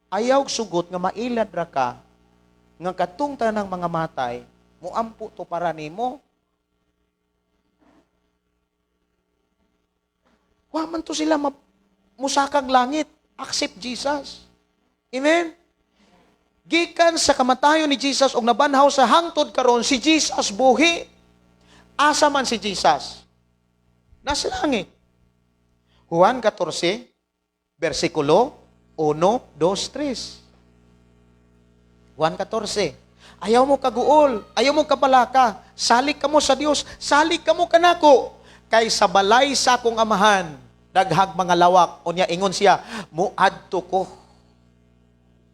Ayaw sugot nga mailad ra ka nga katong tanang mga matay muampo to para nimo. Wa man to sila musakag langit. Accept Jesus. Amen? Gikan sa kamatayon ni Jesus og nabanhaw sa hangtod karon, si Jesus buhi. Asa man si Jesus? Nasa langit. Juan 14, versikulo 1, 2, 3. Juan 14. Ayaw mo kaguol, ayaw mo kabalaka, salig kamo sa Dios, salig kamo kanako. Kay sa balay sa akong amahan, daghag mga lawak. Unya ingon siya, muadto ko.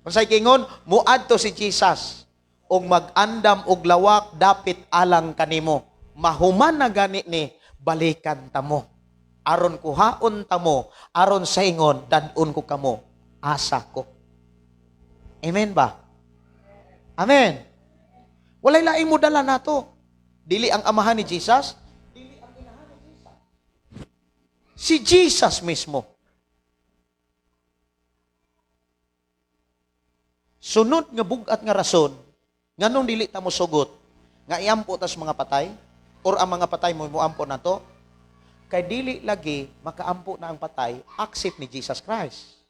Unsay giingon? Muadto si Jesus og mag-andam og lawak dapit alang kanimo. Mahuman na gani ni, balikan tamo. Aron kuhaon tamo, aron sa ingon, dad-on ko kamo, asa ko. Amen ba? Amen. Walay laing mo dala nato. Dili ang amahan ni Jesus, dili ang inahan ni Jesus. Si Jesus mismo. Sunod nga bug-at nga rason, nganong dili ta mo sugot, nga iampo tas mga patay, or ang mga patay mo muampo nato, kay dili lagi makaampo na ang patay, accept ni Jesus Christ.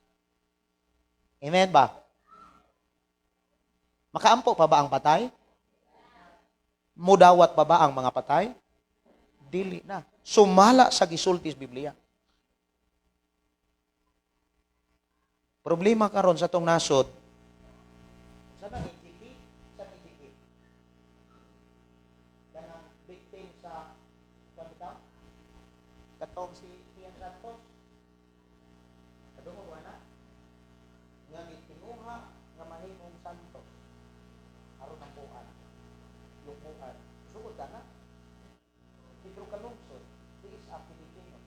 Amen ba? Makaampo pa ba ang patay? Mudawat pa ba ang mga patay? Dili na. Sumala sa gisulti sa Biblia. Problema karon sa tong nasod, sa nang EGP, sa EGP. Kanang victim sa kanita, katong si Ian Santos. Kadungog wala. Nga gitinguha nga mahimong santos. Aron ang buwan. Lukuan. Sugod ka na. Pedro Calungsod, he is a Filipino.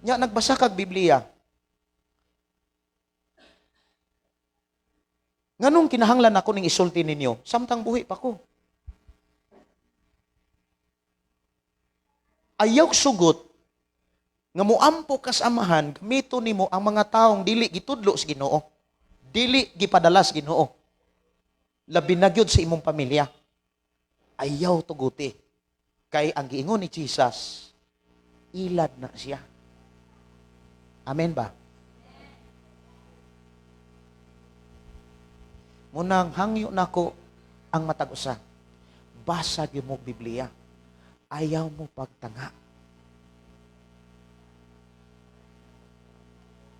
Nya nagbasa kag Biblia. Nganong kinahanglan ako ning isulti ninyo samtang buhi pa ko? Ayaw sugot nga muampo kas amahan, gamito nimo ang mga taong dili gitudlo sa Ginoo, dili gipadala sa Ginoo. Labi na gyud sa imong pamilya. Ayaw tuguti. Kay ang giingon ni Jesus, ilad na siya. Amen ba? Munang hangyo nako ang matag usa. Basa gyud mo Biblia. Ayaw mo pagtanga.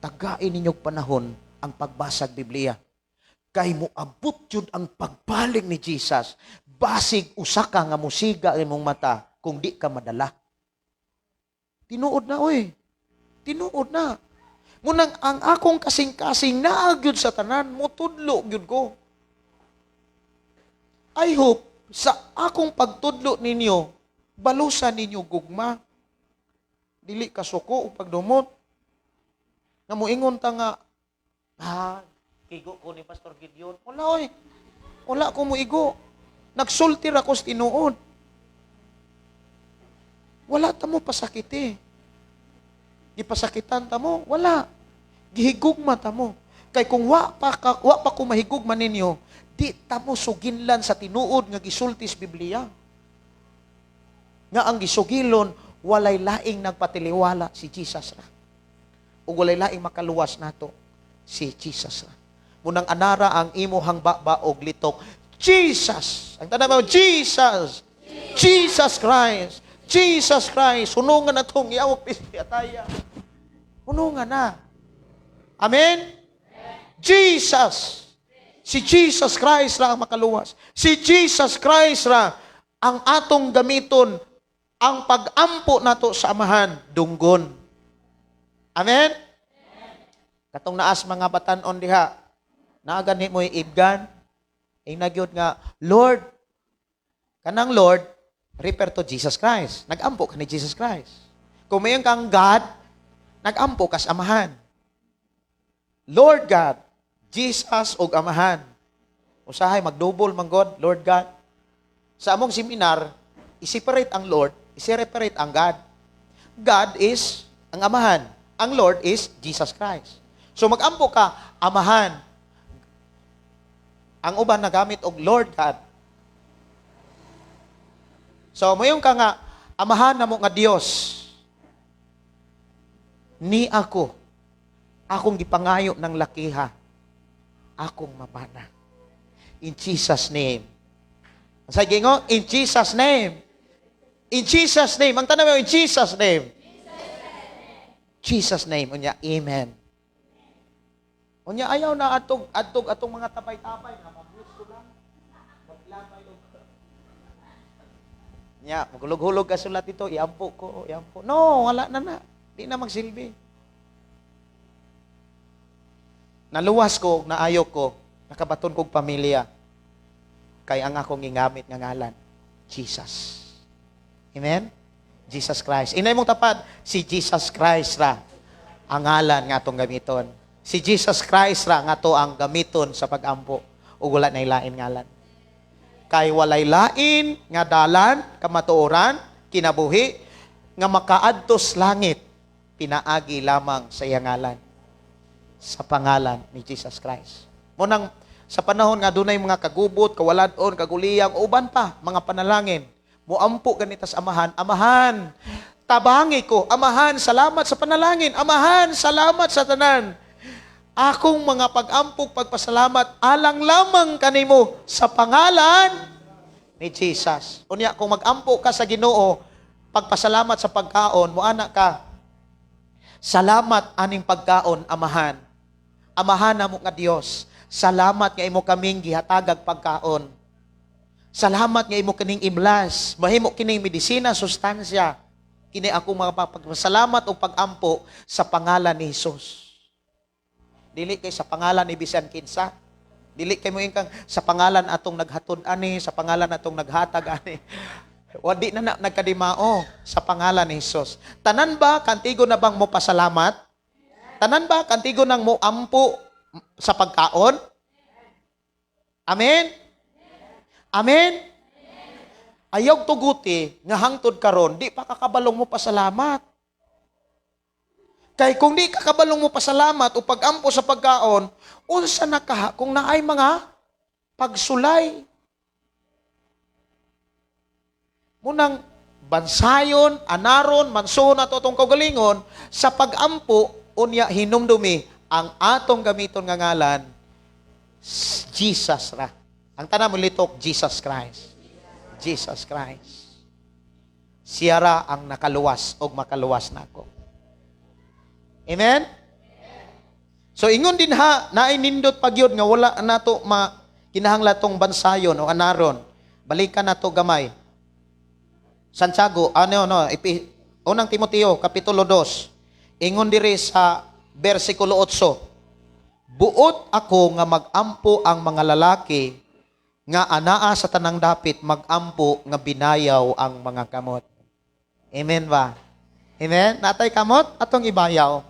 Tagain ninyong panahon ang pagbasag Biblia. Kay moabot yun ang pagbaling ni Jesus. Basig usa ka nga musiga imong mata kung di ka madala. Tinuod na, oy. Tinuod na. Munang ang akong kasing-kasing naa gyud sa tanan, mutudlo gyud ko. I hope sa akong pagtudlo ninyo, balusan ninyo gugma. Dili ka suko o pagdumot. Nga moingon ta nga, kigo ko ni Pastor Gideon. Wala, oy. Wala ko moigo. Nagsulti ra ko sa tinuod. Wala ta mo pasakiti. Gipasakitan ta mo, wala. Gihigugma ta mo. Kay kung wa pa ko mahigugma ninyo, di ta mo suginlan sa tinuod nga gisulti sa Biblia. Nga ang gisugilon, walay laing nagpatiliwala si Jesus ra. Ug walay laing makaluwas nato si Jesus ra. Munang anara ang imuhang baba og litok. Jesus! Ang tanan mo, Jesus! Jesus Christ! Jesus Christ! Hunungan na tong iyawag ataya. Hunungan na. Amen? Jesus! Si Jesus Christ ra ang makaluwas. Si Jesus Christ ra ang atong gamiton ang pag-ampo nato sa Amahan, dunggon. Amen? Katong naas mga batan-on diha, naa gani mo'y ibgan, ingna gyud nga, Lord, kanang Lord, refer to Jesus Christ. Nag-ampo ka ni Jesus Christ. Kung mayon kang God, nag-ampo ka sa Amahan. Lord God, Jesus og Amahan. Usahay, magdouble man God, Lord God. Sa among seminar, i-separate ang Lord, i-separate ang God. God is ang Amahan. Ang Lord is Jesus Christ. So mag-ampo ka, Amahan. Ang uban nagamit og Lord God. So mayon ka nga, Amahan namo nga Dios, ni ako, akong gipangayo ng lakiha, akong mabana. In Jesus' name. Sa gingo, in Jesus' name. In Jesus' name. Ang tanong mo, in Jesus' name. Jesus' name. Unya, amen. Unya, ayaw na atog, atog, atong mga tabay-tabay nga magusto lang. Maglabay og Nya, maghulog-hulog ka sulat ito, iampo ko, iampo. No, wala na na. Di na magsilbi. Naluwas ko, naayo ko, nakabaton kog pamilya. Kay ang akong gigamit nga ngalan, Jesus. Amen? Jesus Christ. Inay mong tapad, si Jesus Christ ra ang ngalan nga atong gamiton. Si Jesus Christ ra nga ato ang gamiton sa pagampo ug wala na ilain ngalan. Kay walay lain nga dalan, kamatuoran, kinabuhi, nga makaadtos langit, pinaagi lamang sa iyang ngalan. Sa pangalan ni Jesus Christ. Munang sa panahon nga dunay mga kagubot, kawaladon, kaguliyang, uban pa, mga panalangin, muampo ganita sa amahan, amahan, tabangi ko, amahan, salamat sa panalangin, amahan, salamat sa tanan. Akong mga pag-ampog, pagpasalamat, alang lamang kanimo sa pangalan ni Jesus. Unya, kung mag-ampo ka sa Ginoo, pagpasalamat sa pagkaon, muana ka, salamat aning pagkaon, amahan. Amahan namo nga Dios. Salamat nga imo kaming gihatagag pagkaon. Salamat nga imo kining iblas, mahimo kining medisina, sustansya. Kini ako mga pagpasalamat o pag-ampo sa pangalan ni Jesus. Dili kay sa pangalan ni bisan kinsa. Dili kay mo ingkang sa pangalan atong naghatod ani, sa pangalan atong naghatag ani. Wadi na, na nagkadimao sa pangalan ni Jesus. Tanan ba kantigo na bang mo pasalamat? Tanan ba kantigo nang mo ampo sa pagkaon? Amen? Amen? Ayaw tuguti nga hangtod karon di pa kakabalong mo pasalamat. Kay kung di kakabalong mo pasalamat o pagampo sa pagkaon, unsa na ka kung naay mga pagsulay. Munang bansayon, anaron, mansuon ato atong kaugalingon sa pagampo unya hinumdumi ang atong gamiton nga ngalan Jesus ra. Ang tanan mo litok, Jesus Christ. Jesus Christ. Siya ra ang nakaluwas og makaluwas nako. Amen? So ingon din ha, naay nindot pagyud nga wala nato ma kinahanglan tong bansayon o anaron. Balikan nato gamay. Santiago, ano no, unang Timoteo kapitulo 2. Ingon diri sa bersikulo 8. Buot ako nga magampo ang mga lalaki nga anaa sa tanang dapit magampo nga binayaw ang mga kamot. Amen ba? Amen? Natay kamot atong ibayaw.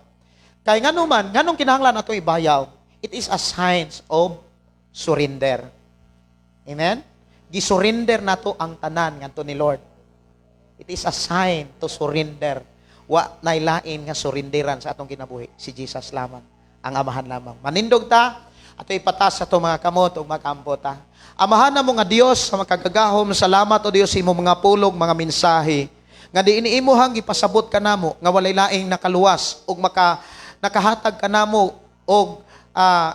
Kay nganuman, nganong kinahanglan atong ibayaw? It is a sign of surrender. Amen? Gisurrender nato ang tanan ngadto ni Lord. It is a sign to surrender. Wa nailain nga surrenderan sa atong kinabuhi. Si Jesus lamang, ang amahan lamang. Manindog ta, ato ipatas sa atong mga kamot ug magampo ta. Amahan namo nga Dios sa makagagahom, salamat o Dios sa imong mga pulong, mga mensahe nga diin imuhang gipasabot kanamo nga walay laing nakaluwas ug nakahatag kanamo og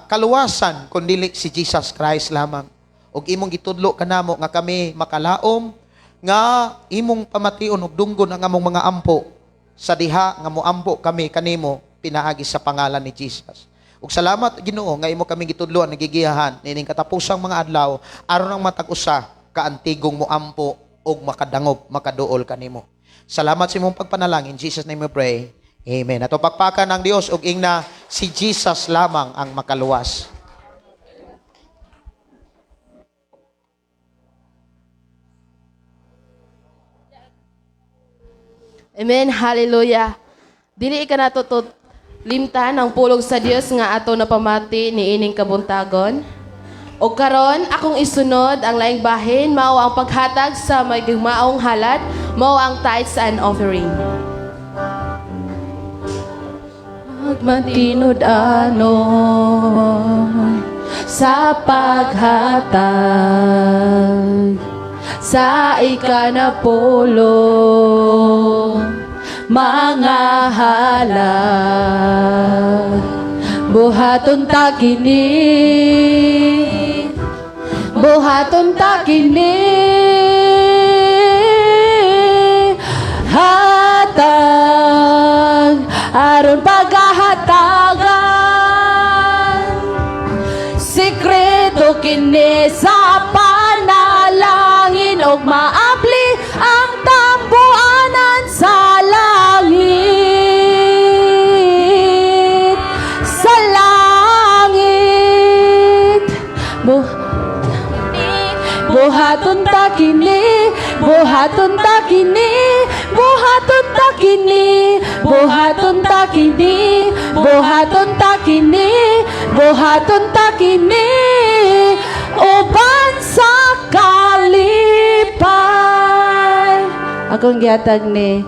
kaluwasan kun dili si Jesus Christ lamang. Ug imong gitudlo kanamo nga kami makalaom nga imong pamation ug dunggon ang among mga ampo sa diha nga moampo kami kanimo pinaagi sa pangalan ni Jesus. Ug salamat Ginoo nga imo kami gitudloan nagigiyahan nining katapusang mga adlaw aron ang matag usa kaantigong moampo ug makadangop makaduol kanimo. Salamat sa imong pagpanalangin. In Jesus name we pray. Amen. Ato pakpakan ang Dios ug ingna si Jesus lamang ang makaluwas. Amen. Hallelujah. Dili ka nato to limtan ang pulong sa Dios nga ato napamati niining kabuntagon. O karon akong isunod ang laing bahin mao ang paghatag sa may gugmaong halad, mao ang tithes and offering. Magmatinud-anon sa paghatag sa Sa ikanapulo, mga halad. Buhaton ta kini, buhaton ta kini, hatag aron paghahatagan. Sikreto kini sa panalangin og maabli ang tambuanan sa langit, sa langit. Buhaton ta kini, buhaton ta kini, buhaton ta kini, buhaton ta kini, buhaton ta kini, buhaton ta kini, uban sa kalipay. Akong gihatag ni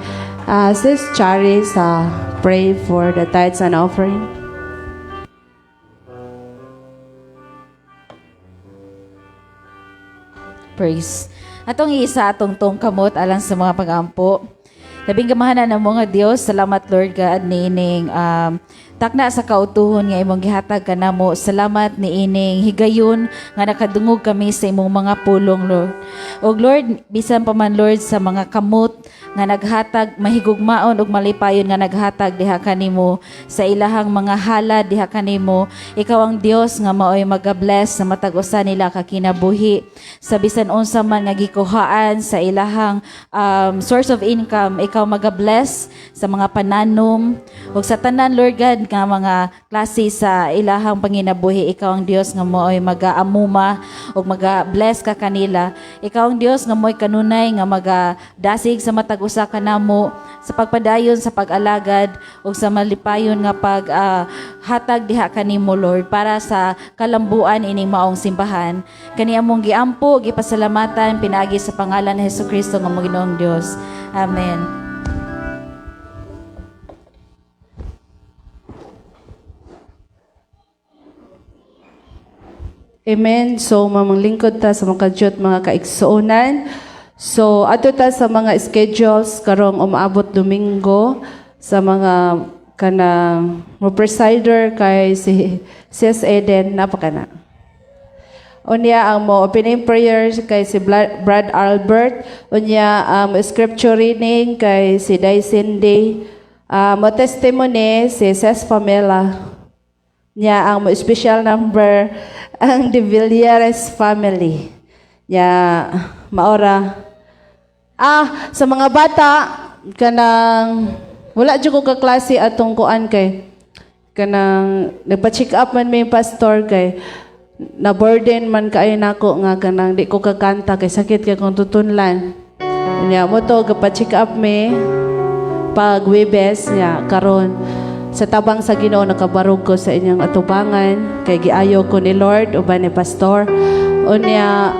Sis Chari sa pray for the tithes and offering. Praise. Atong iisa atong tong kamot alang sa mga pag-ampo. Labing gamahanan ng mga Dios, salamat Lord God niining takna sa kautuhon nga imong gihatag kanamo. Salamat niining higayon nga nakadungog kami sa imong mga pulong, Lord. Og Lord, bisan pa man, Lord, sa mga kamot nga naghatag mahigugmaon ug malipayon nga naghatag diha kanimo sa ilahang mga halad diha kanimo. Ikaw ang Dios nga maoy maga-bless sa matag usa nila ka kinabuhi sa bisan unsa man nga gikuhaan sa ilahang source of income. Ikaw maga-bless sa mga pananom ug sa tanan, Lord God, nga mga klase sa ilahang panginabuhi. Ikaw ang Dios nga maoy maga-amuma ug maga-bless ka kanila. Ikaw ang Dios nga mo'y kanunay nga magadasig sa matag usa kanamo sa pagpadayon sa pag-alagad ug sa malipayon nga pag hatag diha kanimo, Lord, para sa kalambuan ining maong simbahan. Kani among giampo, gipasalamatan pinaagi sa pangalan ni Hesukristo nga among Ginoong Dios. Amen. Amen. So, mamanglingkod ta sa mga kadyot, mga kaigsuonan. So, ato ta sa mga schedules karong umaabot Domingo sa mga kanang mo presider kay si Sis Eden napaka na. Unya ang mo opening prayers kay si Brad Albert, unya ang scripture reading kay si Day Cindy, mo testimony si Sis Pamela. Nya ang mo special number ang De Villares family. Nya maora. Sa mga bata kanang wala jud ko kaklase atong kuan kay kanang nagpa-check up man may pastor kay na burden man kaayo nako nga kanang di ko kakanta kay sakit kay kong tutunlan. Nya mo to gapa-check up me pag Webes nya karon sa tabang sa Ginoo nakabarog ko sa inyong atubangan kay giayo ko ni Lord uban ni pastor. Unya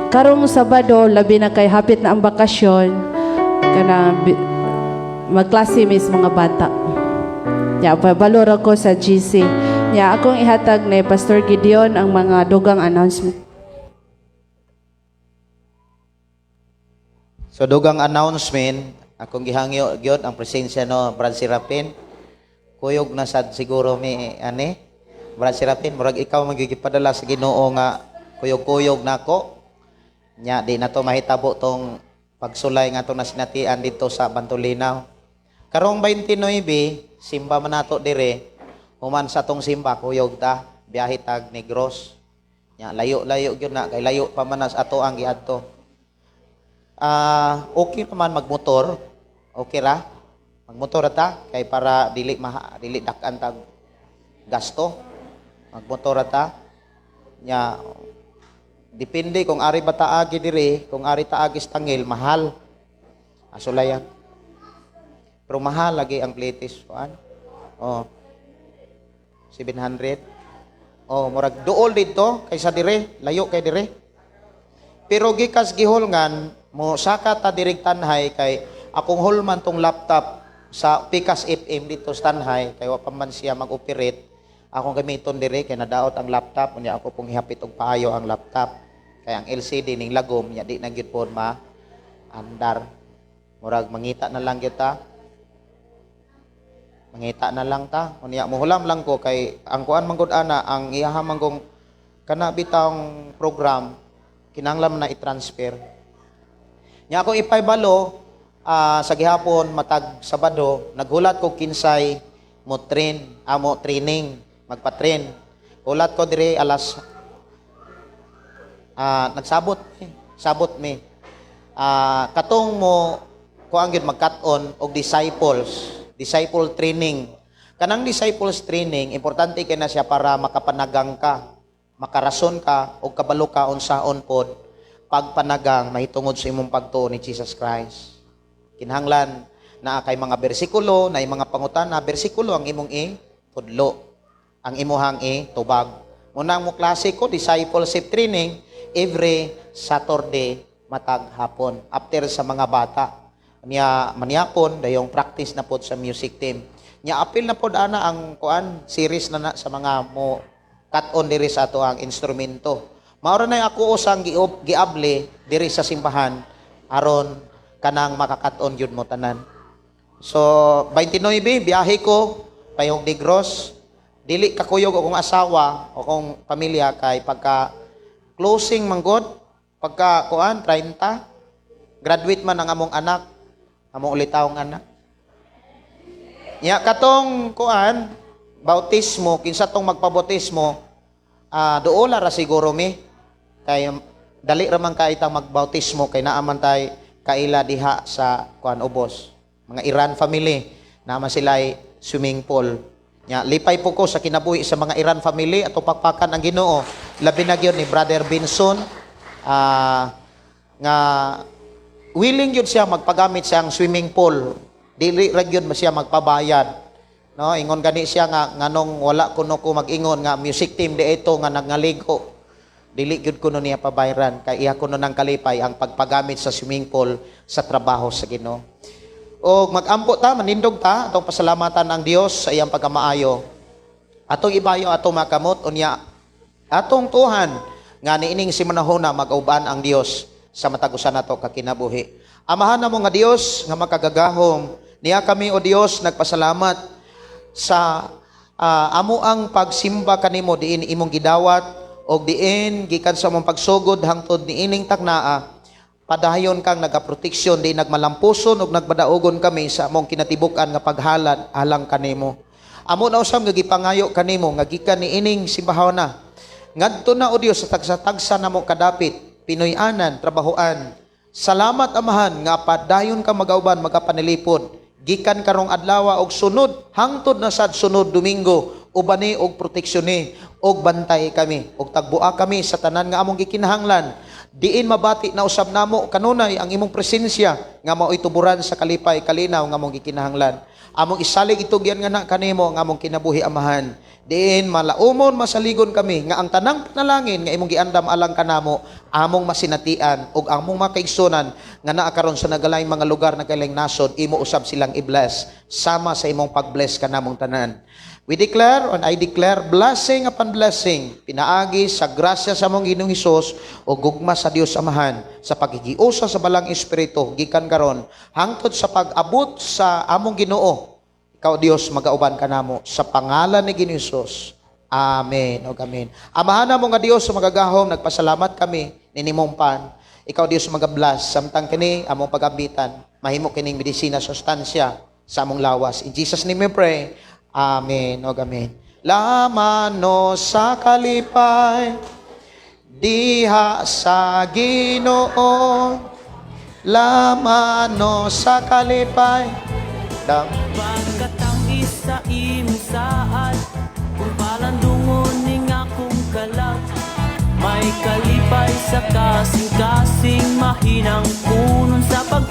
karong Sabado labi na kay hapit na ang bakasyon kanang magklase mis mga bata. Nya pabalor ako sa GC. Nya akong ihatag ni Pastor Gideon ang mga dugang announcement. So dugang announcement, akong gihangyo gyud ang presensya no Brad Serapin. Kuyog na sad siguro mi ani. Brad Serapin, murag ikaw magigipadala sa Ginoo nga kuyog-kuyog nako. Nya di na to mahitabo tong pagsulay nga to nasinatian dito sa Bantulinaw. Karong 29, simba man nato dire. Human sa tong simba kuyog ta, biyahe tag Negros. Nya layo-layo gyud na kay layo pa man ato ang giadto. Okay pa man magmotor. Okay ra? Magmotor ta kay para dili dili dak-an tag gasto. Magmotor ta. Nya depende kung ari ba taagi diri, kung ari taagi sa Tangil, mahal. Asulayan. Pero mahal lagi ang plitis kuan. Oh. 700. Oh, murag duol didto kaysa dire, layo kay dire. Pero gikas gihulngan mo saka ta dirig Tanhay kay akong hulman tong laptop sa Pikas FM dito sa Tanhay kay wa pa man siya mag-operate. Akong gamiton dire kay nadaot ang laptop, unya ako pong ihapit og paayo ang laptop. Kay ang LCD ning lagom nya di na gyud pod ma andar. Murag mangita na lang gyud ta. Mangita na lang ta. Unya mohulam lang ko kay ang kuan man gud ana, ang iyaha man kong kana bitawng program kinahanglan man na i-transfer. Nya ako ipahibalo sa gihapon matag Sabado naghulat ko kinsay mo train, amo training, magpa-train. Hulat ko dire alas nagsabot eh, sabot mi. Katong mo kuang gyud magkat-on og disciples, disciple training. Kanang disciples training, importante kay na siya para makapanagang ka, makarason ka og kabalo ka unsaon pod pagpanagang mahitungod sa imong pagtuo ni Jesus Christ. Kinahanglan naa kay mga bersikulo, na mga pangutana, bersikulo ang imong i-tudlo, ang imuhang i-tubag. Munang mo klase ko, discipleship training, every Saturday matag hapon, after sa mga bata. Niya maniapon, dayong practice na pod sa music team. Nya apil na pod ana ang kuan series na na sa mga mo cut-on diri sa ato ang instrumento. Maura na ako usang giable diri sa simbahan aron kanang makakat-on gyud mo tanan. So 29 biyahe ko payong Negros. Dili kakuyog akong asawa o akong pamilya kay pagka closing manggod, pagka kuan 30 graduate man ang among anak, among ulitawong anak. Nya katong kuan bautismo, kinsa tong magpabautismo, duola ra siguro mi kay dali ra man kay tang magbautismo kay naa man tay kaila diha sa kuan ubos. Mga Iran family, naa man sila swimming pool. Nya lipay po ko sa kinabuhi sa mga Iran family ato pakpakan ang Ginoo. Labi na gyud ni Brother Benson nga willing gyud siya magpagamit siyang swimming pool. Dili ra gyud siya magpabayad. No, ingon gani siya nga nganong wala kuno ko mag-ingon nga music team di ito nga nagngaligo. Dili gyud kuno niya pabayran kay iya kuno nang kalipay ang pagpagamit sa swimming pool sa trabaho sa Ginoo. O magampo ta, manindog ta, atong pasalamatan ang Dios sa iyang pagkamaayo. Atong ibayo atong makamot unya atong tuhan nga niining simanahona mag-uban ang Dios sa matag usa nato ka kinabuhi. Amahan namo nga Dios nga makagagahom, niya kami o Dios nagpasalamat sa amo ang pagsimba kanimo diin imong gidawat og diin gikan sa among pagsugod hangtod niining taknaa. Padayon kang nagaproteksyon di nagmalampuson og nagbadaogon kami sa among kinatibuk-an nga paghalad alang kanimo. Amo na usab nga gipangayo kanimo nga gikan niining simbahon na ngadto na o Dios sa tagsa-tagsa namo kadapit, Pinoy-anan, trabahoan. Salamat Amahan nga padayon ka magauban magapanilipod gikan karong adlaw og sunod hangtod na sad sunod Domingo, ubani og proteksyon og bantay kami og tagbuа kami sa tanan nga among gikinahanglan. Diin mabati na usab namo kanunay ang imong presensya nga mao'y tuburan sa kalipay kalinaw nga among gikinahanglan. Among isalig itugyan nga na kanimo ang among kinabuhi Amahan. Diin malaumon masaligon kami nga ang tanang panalangin nga imong giandam alang kanamo among masinatian ug among makaigsunan nga naa karon sa nagalaing mga lugar na kailang nasod imo usab silang i-bless sama sa imong pag-bless kanamong tanan. We declare and I declare blessing upon blessing pinaagi sa grasya sa among Ginoong Hesus o gugma sa Dios Amahan sa paghigiusa sa Balang Espiritu gikan karon hangtod sa pag-abot sa among Ginoo. Ikaw Dios magauban kanamo sa pangalan ni Ginoong Hesus. Amen o amen. Amahan namo nga Dios sa magagahom, nagpasalamat kami ninimong pan. Ikaw Dios magabless samtang kini among pagambitan mahimo kining medisina sustansya sa among lawas. In Jesus name we pray. Amen o amen. Lamano sa kalipay diha sa Ginoo. Lamano sa kalipay. Dam. Pagkatangis sa imong saad, kung palandungon ning akong kalag, may kalipay sa kasing-kasing, mahinang kunon sa pag